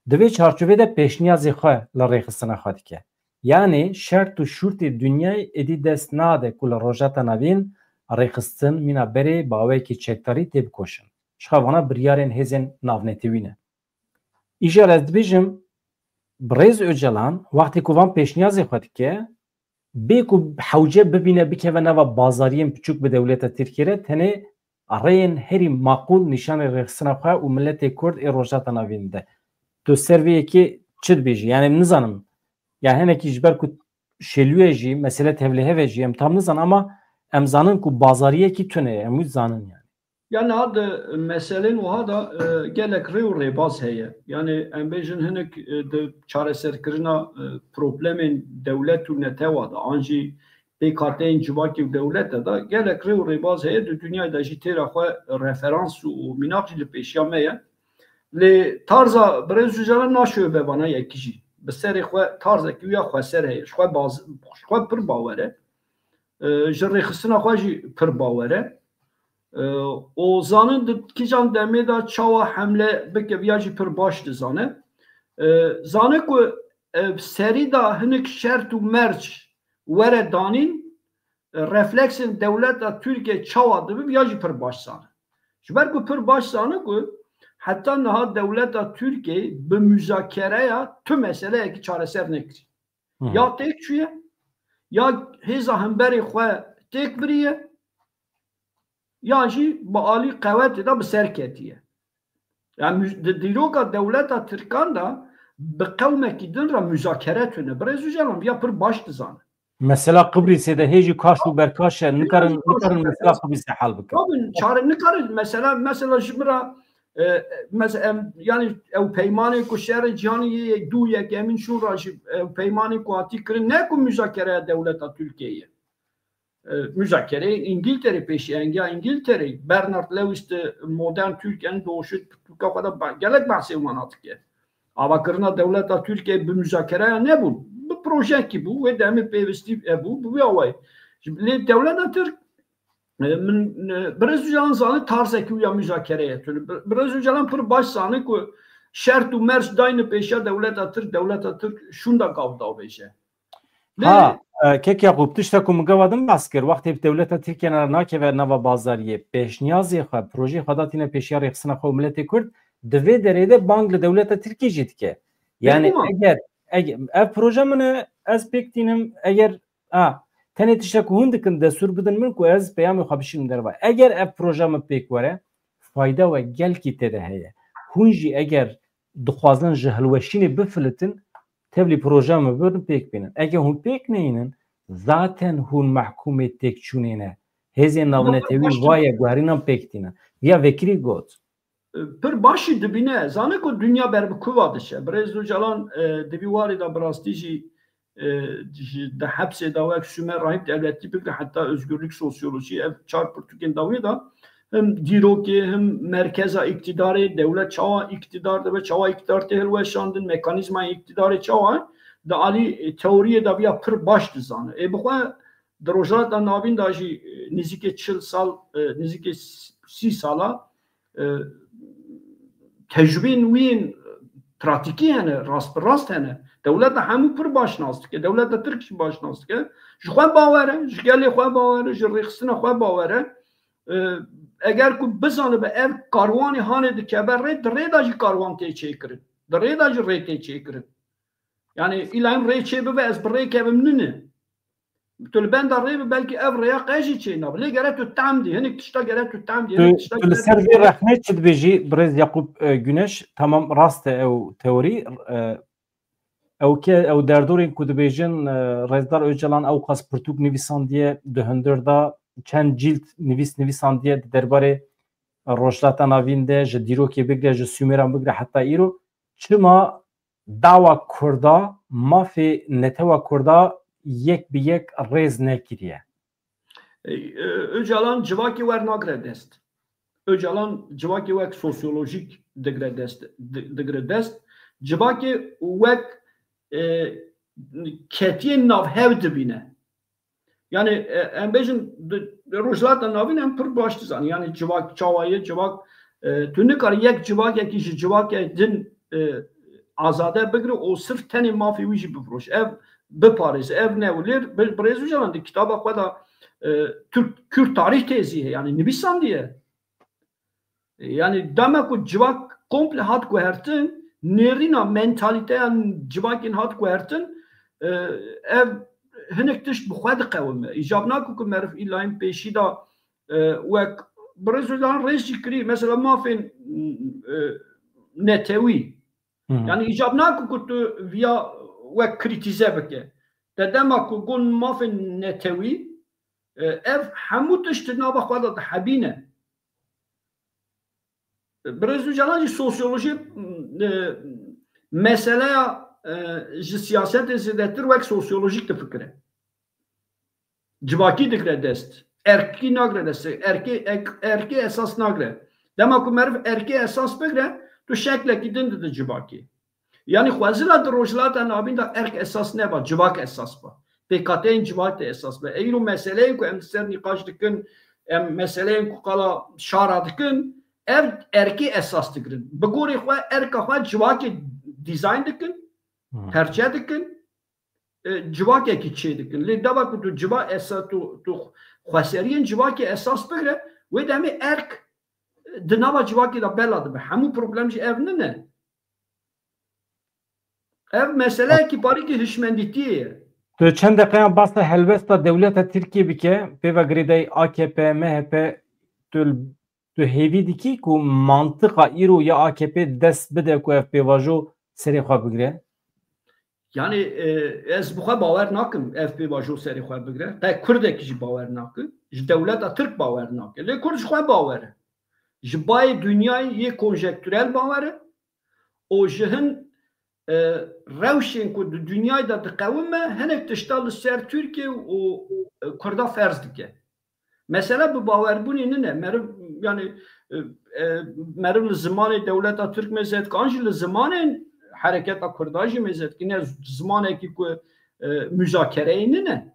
Di vê çarçovê de pêşniyazê xwe li rêxistina xwe dike. Yanî şert û şûrtê dinyayê êdî dest nade ku li Rojhilata Navîn rêxistin mîna berê bi awayekî çekdarî têbikoşin. Ji xwe vana biryarên hêzên navnetewî ne. Îcar ez dibêjim, Birêz Ocalan wextê ku van pêşniyazê xwe dike, bê ku hewce bibîne bikeve nava bazariyên piçûk bi dewleta Tirkiyê re, tenê rêyên herî maqûl nîşanê rêxistina xwe û miletê Kurd ê Rojhilata Navîn de. Tu ser vê yekê çi dibêjî? Yani nizanim, ya hinekî ji ber ku şêlûye jî, mesele tevlîhev e jî, em tam nizan ama em zanin ku bazariyekî tune ye, em wî zanin yani. Ya niha di meselên wiha de, e, gelek rê û rêbaz heye. Yani em bêjin hinek, e, di çareserkirina, e, problemên dewlet û netewa de, an jî pêkhateyên civakê û dewlete de gelek rê û rêbaz heye, di dinyayê de jî têra xwe referans û, û mînak jî li pêşiya me ye. Lê tarza birêz Ocalan naşibe vana yekî jî. Bi serê xwe tarzekî wî ya xweser heye. Ji xwe baz-, ji xwe pir bawer e. E, ji rêxistina xwe jî pir bawer e. E, û zanin di kîjan demê de çawa hemle bike, viya jî pir baş dizane. E, zane ku, e, serî de hinek şert û merc were danîn, e, refleksên dewleta Tirkiye çawa dibe, viya jî pir baş zane. Ji ber ku pir baş zane ku heta niha dewleta Tirkiye bi muzakereya tu meseleyekî çareser nekirî. Hı hı. Ya têk çûye, ya hêza hemberê xwe têk biriye, ya jî bi alî qewetê de bi ser ketiye. Yani müz-, di dîroka dewleta Tirkan de bi qewmekî din re muzakere tune. Birêz Ocalan ya pir baş dizane. Mesela Qibrîsê de hê jî kaş û berkaş e, nikarin, nikarin mesela Qibrîsê hel bikin. Tabii, çare nikarin mesela, mesela ji min re, e, mes-, em, yani ew peymanê ku şerê cîhanê yê du yekemîn şûn re jî ew peymanê ku hatî kirin, ne ku muzakereya dewleta Tirkiyeyê. E, muzakereyê Îngilterê pêşî, engiya Îngilterê, Bernard Lewis di Modern Türkiye'nin Doğuşu pirtûka xwe de ba-, gelek behsê wan hatike. Avakirina dewleta Tirkiye bi muzakereya nebûn. Bi projeyekî bû, wê demê pêwistî hebû, bi wî awayî. Lê dewleta Tirk, e, min, e, Birêz Ocalan zane tarzekî wî ya muzakereye tune. Bir-, Birêz Ocalan pir baş zane ku şert û merc dayne pêşiya dewleta Tirk, dewleta Tirk şûnda gav davêje. Ha, e, kek Yaqûb, tişta ku min gava din behs kir, wextê bi dewleta Tirkiye re nakeve nava bazariyê, pêşniyazê xwe, projeyê xwe datîne pêşiya rêxistina xwe û miletê Kurd, di vê derê de bang li dewleta Tirkiyê jî dike. Yani Bêguman. eger, eger ev proje min e, ez pêk tînim, eger, ha, tenê tişta ku hûn dikin, destûr bidin min ku ez peyamê xwe bişînim derve. Eger ev proje min pêk were, fayda we gelkî tê de heye. Hûn jî eger dixwazin ji hilweşînê bifilitin, tevlî projeya min birin pêk bînin. Eger hûn pêk neynin, zaten hûn mehkûmê têkçûnê ne. Hêzên navnetewî vaye guherînan pêk tînin. Viya vekirî got. Pir baş jî dibîne. Zane ku dinya ber bi ku va diçe. Birêz Ocalan, e, di vî warê de bi rastî jî, e, ji, di hepsê de wek Sümer Rahip Devleti bigre heta Özgürlük Sosyolojisi, ev çar pirtûkên dawiyê de him dîrokê, him merkeza îktidarê, dewlet çawa îktidar dibe, çawa îktidar tê hilweşandin, mekanîzmayê îktidarê çawa, di alî, e, teoriyê de viya pir baş dizane. Ê bi xwe di Rojhilata Navîn de jî, e, nêzîkê çil sal, e, nêzîkê sî sala, e, tecrûbeyên wî yên pratîkî hene, rast bi rast hene. Dewleta hemû pir baş nas dike. Dewleta Tirk jî baş nas dike. Ji xwe bawer e, ji gelê xwe bawer e, ji rêxistina xwe bawer e. E, eger ku bizanibe ev karwanê hanê dikeve rê, di rê de jî karwan tê çêkirin. Di rê de jî rê tê çêkirin. Yani îlayim rê çê bibe, ez bi rê kevim nine. Tu li benda rê bi, belkî ev rêya qe jî çê nabe. Lê gere tu tam dî, hinek tişta gere tu tam dî, hinek tişta Tu, tu li gere ser tu vê rexnê çi dibêjî, birêz Yaqûb, e, Güneş? Tamam, rast e ew teorî. E, ew ke, ew derdorên ku dibêjin, e, Rêzdar Ocalan ewqas pirtûk nivîsandiye, di hundir de çend cîld nivîs nivîsandiye di derbarê Rojhilata Navîn de, ji dîrokê bigre, ji Sûmeran bigre heta îro. Çima dawa Kurda, mafê netewa Kurda yek bi yek rêz nekiriye? E, e, Ocalan civakê wer nagire dest. Ocalan civakê wek sosyolojîk digire dest, di-, digire dest. Civakê wek, e, ketiyên navhev dibîne. Yani, e, em bêjin, di, di Rojhilata Navîn em pir baş dizanin. Yani civak çawa ye, civak, e, tu nikarî yek civakekî ji civakê din, e, azade bigire û sirf tenê mafê wî jî bifiroşe. Ev biparêze, ev ne wilo. Lê bi-, Birêz Ocalan di kitaba xwe de, e, Türk, Kürt tarih tezî heye, yani nivîsandiye. Yani dema ku civak komple hat guhertin, nêrîna mentalîteya civakên hat guhertin, e, ev hinek tişt bi xwe diqewime. Îcab nake ku meriv îlayîn pêşî de, e, wek Birêz Ocalan rêz jî kirî, mesela mafên, e, netewî. Hı hı. Yani îcab nake ku tu viya wek krîtîze bike. Te dema ku got mafên netewî, e, ev hemû tişt di nava xwe de dihebîne. Birêz Ocalan jî sosyolojî, e, meseleya, e, ji siyasetê zêdetir wek sosyolojîk difikire. Civakî digre dest. Erkî nagre dest. Erkê, ek-, erkê esas nagre. Dema ku meriv erkê esas bigre, tu şeklekî din dide civakî. Yanî xwezila di Rojhilata Navîn de erk esas neba, civak esas ba. Pêkhateyên civak de esas be. Eyro meseleyên ku em li ser nîqaş dikin, em meseleyên ku qala şara dikin, ev erkê esas digirin. Bi gorê xwe erka xwe civakê dîzayn dikin, Hmm. tercih dikin, e, civakekî çê dikin. Lê dema ku tu civa esa-, tu, tu xweseriyên civakê esas bigre, wê demê erk di nava civakê de bela dibe. Hemû problem jî ev nine. Ev meseleyekî parîkî hişmendîtiyê ye. Tu çend deqeyan basa helwesta dewleta Tirkiyê bike, pê ve girêdayî A K P, M H P, tu, tu hêvî dikî ku mantiqa îro ya A K P dest bide ku ev pêvajo serê xwe bigire? Yani, e, ez bi xwe bawer nakim ev pêvajo serê xwe bigire. Qe Kurdekî jî bawer nake. Ji dewleta Tirk bawer nake. Lê Kurd ji xwe bawer e. Ji bayê dinyayê yê konjektûrel bawer e. Û ji hin, e, rewşên ku di dinyayê de diqewime, hinek tişta li ser Tirkiye û, e, Kurda ferz dike. Mesele bi bawerbûnê nine. Meriv, yani, e, e, meriv li zimanê dewleta Tirk mêze dike, an jî li zimanên hereketa Kurda jî mêze dike. Ne zimanekî ku, e, muzakereyê nine.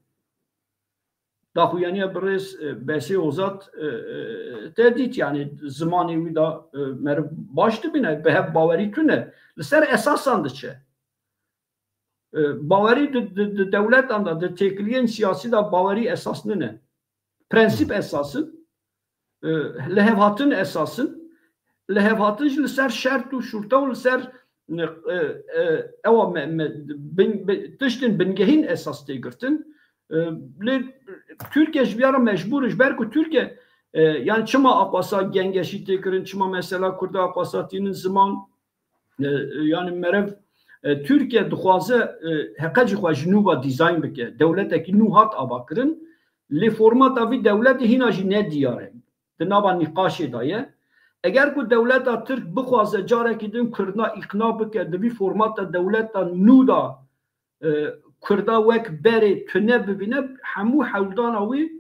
Daxuyaniya birêz, e, Besê Ozad, e, e, te dît, yani zimanê wî de, e, meriv baş dibîne, bi hev bawerî tune. Li ser esasan diçe. E, bawerî di, di, di dewletan de, di têkiliyên siyasî de bawerî esas nine. Prensîp esas in, e, lihevhatin esas in. Lihevhatin jî li ser şert û şurta û li ser, e, e, ewa me, me, bin, bi, tiştên bingehîn esas tê girtin. E, lê Tirkiye ji vîya re mecbûr e, ji ber ku Tirkiye, e, yani çima aqwasa gengeşî tê kirin, çima mesela Kurda aqwasa tînin ziman, e, yani meriv, e, Tirkiye dixwaze, e, heqe jî xwe ji nû ve dîzayn bike. Dewletekî nû hat ava kirin. Lê formata vî dewletê hîna jî ne diyar e. Di nava nîqaşê de ye. Eger ku dewleta Tirk bixwaze carekî din Kurda îqna bike, di vî formata dewleta nû de, e, Kurda wek berê tune bibîne, hemû hewldana wî,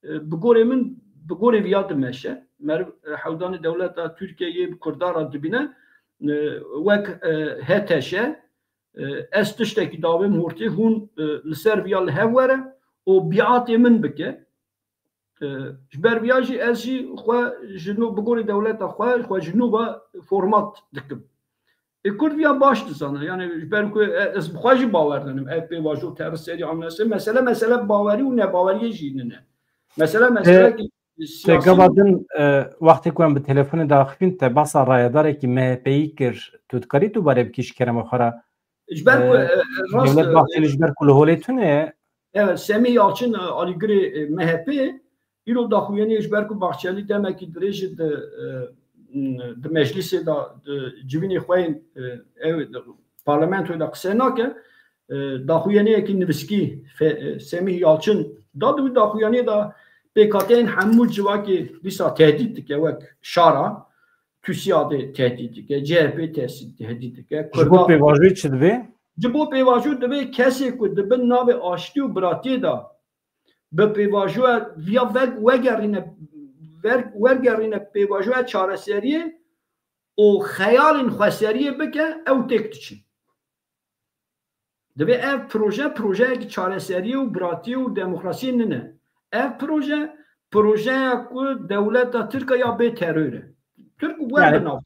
e, bi gorê min, bi gorê viya dimeşe. Meriv, e, hewldanê dewleta Tirkiyeyê bi Kurda re dibîne, e, wek, e, H T Ş, e, ez tiştekî davêm hortê, hûn, e, li ser viya li hev were û biatê min bike. E, ji ber viya jî ez jî xwe ji nû bi gorî dewleta xwe, xwe ji nû ve format dikim. Ê Kurd viya baş dizane. Yani ji ber ku e, ez bi xwe jî bawer dikim. Ev pêvajo terî serî anese. Mesele, mesele bawerî û nebaweriyê jî nine. Mesele, mesele Te, ki te siyasî gava din, e, wextê ku em bi telefonê diaxivîn, te basa rayedarekî M H P'yî kir. Tu dikarî tu barê bikî ji kerema xwe re? Ji ber ku, E, e, rast, Dewlet e, Bahçelî ji ber ku li holê tune ye. Evet, Semîh Yalçin, e, alîgirê, e, M H P, îro daxuyaniyê ji ber ku Bahçelî demekî dirêj di, e, di meclîsê de, di civînê xwe yên, e, ew, parlamentoyê de qise nake, e, daxuyaniyekî nivîskî fe-, e, Semîh Yalçin da, di wî daxuyaniyê de pêkhateyên hemû civakê dîsa tehdît dike wek şara, TÜSİADê tehdît dike, C H P tesî-, tehdît dike. Ji bo Kurda pêvajoyê çi divê? Ji bo pêvajoyê divê kesê ku di bin navê aştî û biratiyê de bi pêvajoya viya ve-, vegerîne, ver-, wergerîne pêvajoya çareseriyê û xeyalên xweseriyê bike, ew têk diçin. Divê ev proje, projeyekî çareseriyê û biratiyê û demokrasiyê nine. Ev proje, projeya ku dewleta Tirk a ya bê teror e. Tirk wer Yani, bi nav.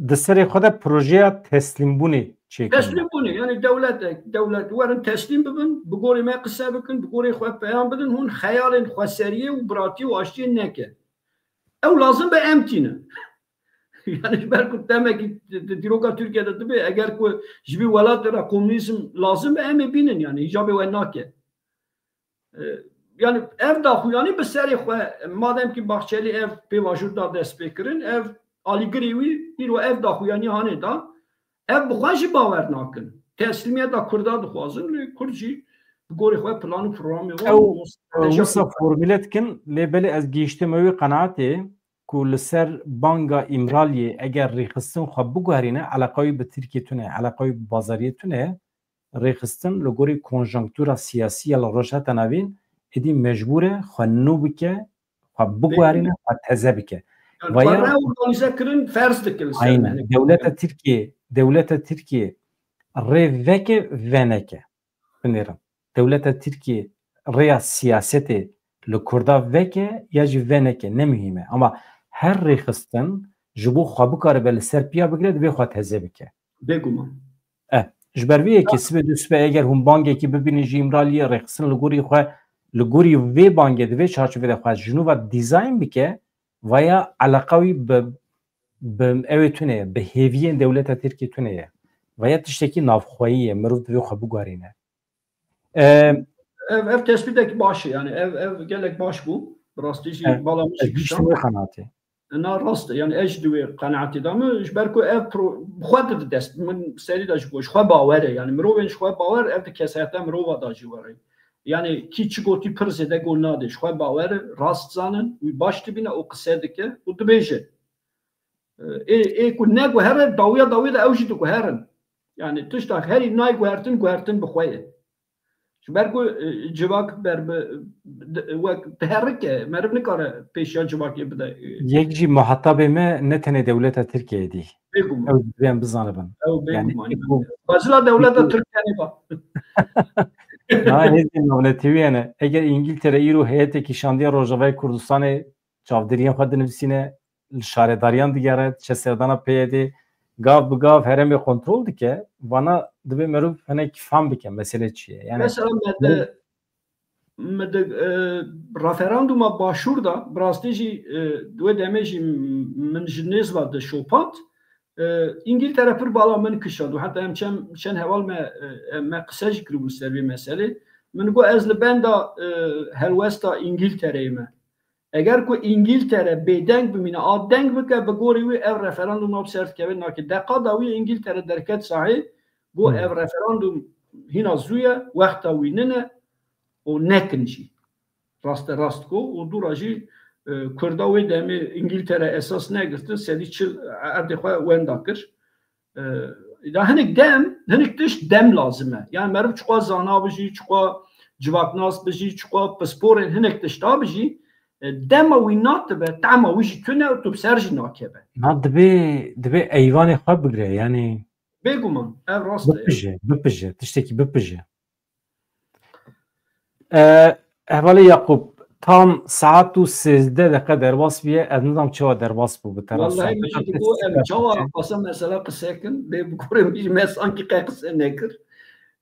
Di serê xwe de projeya teslîmbûnê çêkirin. Teslîmbûnê, yani dewletek, dewlet werin teslîm bibin, bi gorî me qise bikin, bi gorî xwe peyam bidin, hûn xeyalên xweseriyê û biratiyê û aştiyê neke. Ew lazim be em tînin. Yani ji ber ku demekî di dîroka Tirkiye de dibe, eger ku ji vî welatê re komûnîzm lazim be, em ê bînin, yani hîcabê we nake. E, yani ev daxuyanî bi serê xwe, madem ki Bahçeli ev pêvajoyê da destpêkirin, ev alîgirê wî îro ev daxuyanî hanê da, ev bi xwe jî bawer nakin. Teslîmiyeta Kurda dixwazin, lê Kurd jî bi gorî xwe plan û programê wan Ew, û ew stratejiya wisa formule dikin, lê belê ez gihîştime wê qenaetê ku li ser banga Îmraliyê eger rêxistin xwe biguherîne, eleqa wî bi Tirkiyê tune, eleqa wî bi bazariyê tune, rêxistin li gorî konjonktura siyasî ya li Rojhilata Navîn êdî mecbûr e xwe nû bike, xwe biguherîne, xwe teze bike. Yani Vaya xwe reorganize kirin ferz dikin li ser Aynen. me. Dewleta Tirkiye, dewleta Tirkiye rê veke veneke. Binêrin. Dewleta Tirkiye rêya siyasetê li Kurda veke ya jî veneke, ne muhîm e. Ama her rêxistin ji bo xwe bikaribe li ser piya bigire, divê xwe teze bike. Bêguman. E, ji ber vê yekê sibê du sibê eger hûn bangekî bibînin ji Îmraliyê rêxistin li gorî xwe, li gorî vê bangê di vê çarçovê de xwe ji nû ve dîzayn bike, vaya eleqa wî bi, bi ew ê tune ye, bi hêviyên dewleta Tirkiyê tune ye. Vaya tiştekî navxweyî ye, mirov divê xwe biguherîne. E, Ev, ev tespîtekî baş e, yani ev, ev gelek baş bû. Bi rastî jî e, bala min jî ez giştim kişand. Wê qenaatê. Na rast e, yani ez jî di wê qenaetê de me, ji ber ku ev pro-, bi xwe dide dest, min serî de jî got, ji xwe bawer e, yani mirovên ji xwe bawer, ev di kesayeta mirova de jî were. Yani kî çi gotî pir zêde got nadê, ji xwe bawer e, rast zanin, wî baş dibîne û qise dike û dibêje. Ê, ê ku neguhere, dawiya dawiyê de ew jî diguherin. Yani tişta herî nayê guhertin, guhertin bi xwe ye. Ji ber ku, e, civak ber bi, di, wek diherike, meriv nikare pêşiya civakê bide. Yek jî muhatabê me ne tenê dewleta Tirkiyeyê dî. Bêguman. Ew divê em bizanibin. Ew Yani, bêguman. ê ku Fazila dewleta Tirkiye neba. Ha, hêzên navnetewî hene. Eger Îngiltere îro heyetekî şandiya Rojavayê Kurdistanê çavdêriyên xwe dinivîsîne, li şaredariyan digere, diçe serdana P Y D'ê, gav bi gav herêmê kontrol dike, vana divê meriv hinek fam bike mesele çi ye. Yani Mesela me de, me de, e, referanduma Başûr da, bi rastî jî, e, di wê demê jî min ji nêz ve dişopand. E, Îngiltere pir bala min kişand û heta em çend, çend heval me, e, me qise jî kiribû ser vê meselê. Min got ez li benda, e, helwesta Îngiltereyê me. Eger ku Îngiltere bêdeng bimîne, a deng bike, bi gorî wî ev referandum bi ser dikeve, nake. Deqa dawî Îngiltere derket sahê, got Hmm. ev referandum hîna zû ye, wexta wî nine û nekin jî. Raste rast got û dûra jî, e, Kurda wê demê Îngiltere esas negirtin, sedî çil erdê xwe wenda kir. E, da hinek dem, hinek tişt dem lazim e. Yani meriv çiqas zana bijî, çiqas civaknas bijî, çiqas pisporên hinek tişta bijî, e, dema wî natibe, tema wî jî tune û tu bi ser jî nakeve. Na dibê, dibê eyvanê xwe bigre, yani Bêguman, ev rast e. bipije, bipije, tiştekî bipije. E, Hevalê Yaqûb, tam saet û sêzdeh deqe derbas bûye, ez nizam çawa derbas bû bi te re. Wallahî min jî digot, em çawa qasa mesela qise kin, bê bi gorê min jî me sankî qe qise nekir.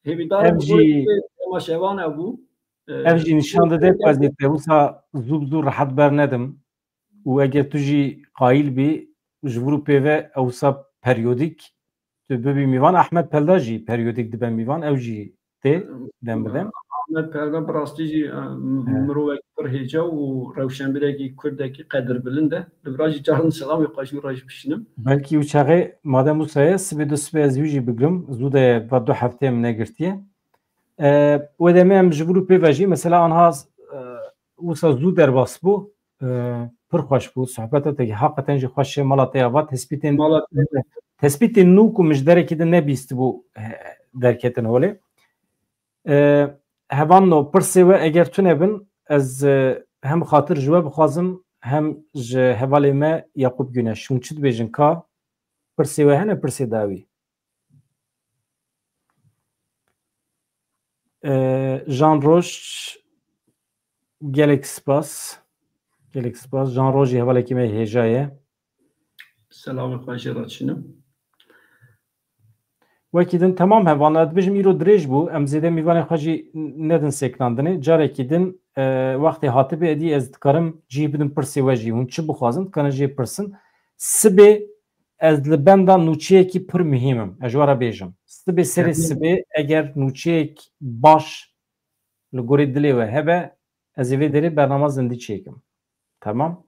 Hêvîdar Ev im bi gorê jî temaşevan hebû. E, Ev jî nîşan dide ku ez ê te wisa zû bi zû rehet bernedim. Û eger tu jî qayîl bî, ji vir û pê ve ewsa periyodîk tu bibî mîvan. Ahmet Pelda jî periyodîk dibe mîvan, ew jî tê dem bi dem. Ahmet Pelda bi rastî jî, e, He. mirovek pir hêja û rewşenbîrekî kurdekî qedirbilind e. Li vira jî caran selamê xwe ji wî re jî bişînim. Belkî ew çaxê madem wisa ye, sibê du sibê ez wî jî bigrim. Zû de ye, va du hefteyê min negirtiye. E, wê demê em ji vir û pê ve jî, mesela anha, e, wisa zû derbas bû, e, pir xweş bû, sohbeta te heqeten jî xweş e, mala te ya va tespîtên, Mala te. tespîtên nû ku min ji derekî din nebîstibû, e, derketin holê. E, Hevanno, pirsê we eger tune bin, ez, e, hem xatir ji we bixwazim, hem ji hevalê me Yaqûb Güneş. Hûn çi dibêjin ka? Pirsê we hene, pirsê dawî? E, Jan Roj, gelek spas. Gelek spas. Jan Roj jî hevalekî me hêja ye. Selamê xwe jê re çînim. Wekî din temam hevan, ez dibêjim îro dirêj bû. Em zêde mîvanê xwe jî nedin sêknandinê. Carekî din, e, wextê hatibê êdî ez dikarim cih bidim pirsê we jî. Hûn çi bixwazin, dikarin jê pirsin. Sibê ez li benda nûçeyekî pir muhîm im. Ez ji we re bêjim. Sibê serê sibê eger nûçeyek baş li gorî dilê we hebe, ez ê vê derê bernama zindî çêkim. Tamam?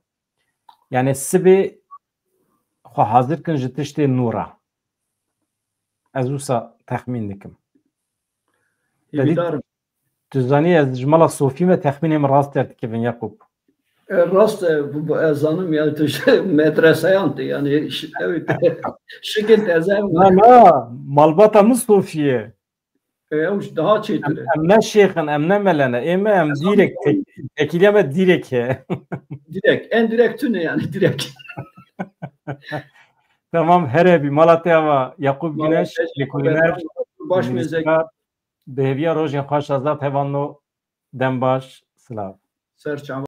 Yani sibê xwe hazir kin ji tiştê nû re. Ez wisa texmîn dikim. Hêvîdar im. Tu zanî ez ji mala Sofî me, texmînê min rast derdikevin Yaqûb. E, rast e, bu, bu, ez zanim yani tu ji medreseyan tê yani ş-, ew te-, şikil teze ew. Na, na, malbata min Sofî ye. E, ew ji daha çêtir e. Em, em ne şêx in, em ne mele ne. Ê me em dîrek, tek-, tekîliya me dîrek e. Direkt, en direkt tune yani direkt. Tamam, here bî. Mala te ava Yaqûb Güneş, lêkolîner, baş mezek. Bi hêviya rojên xweş, Azad Hevalno, dem baş, silav. Ser çava.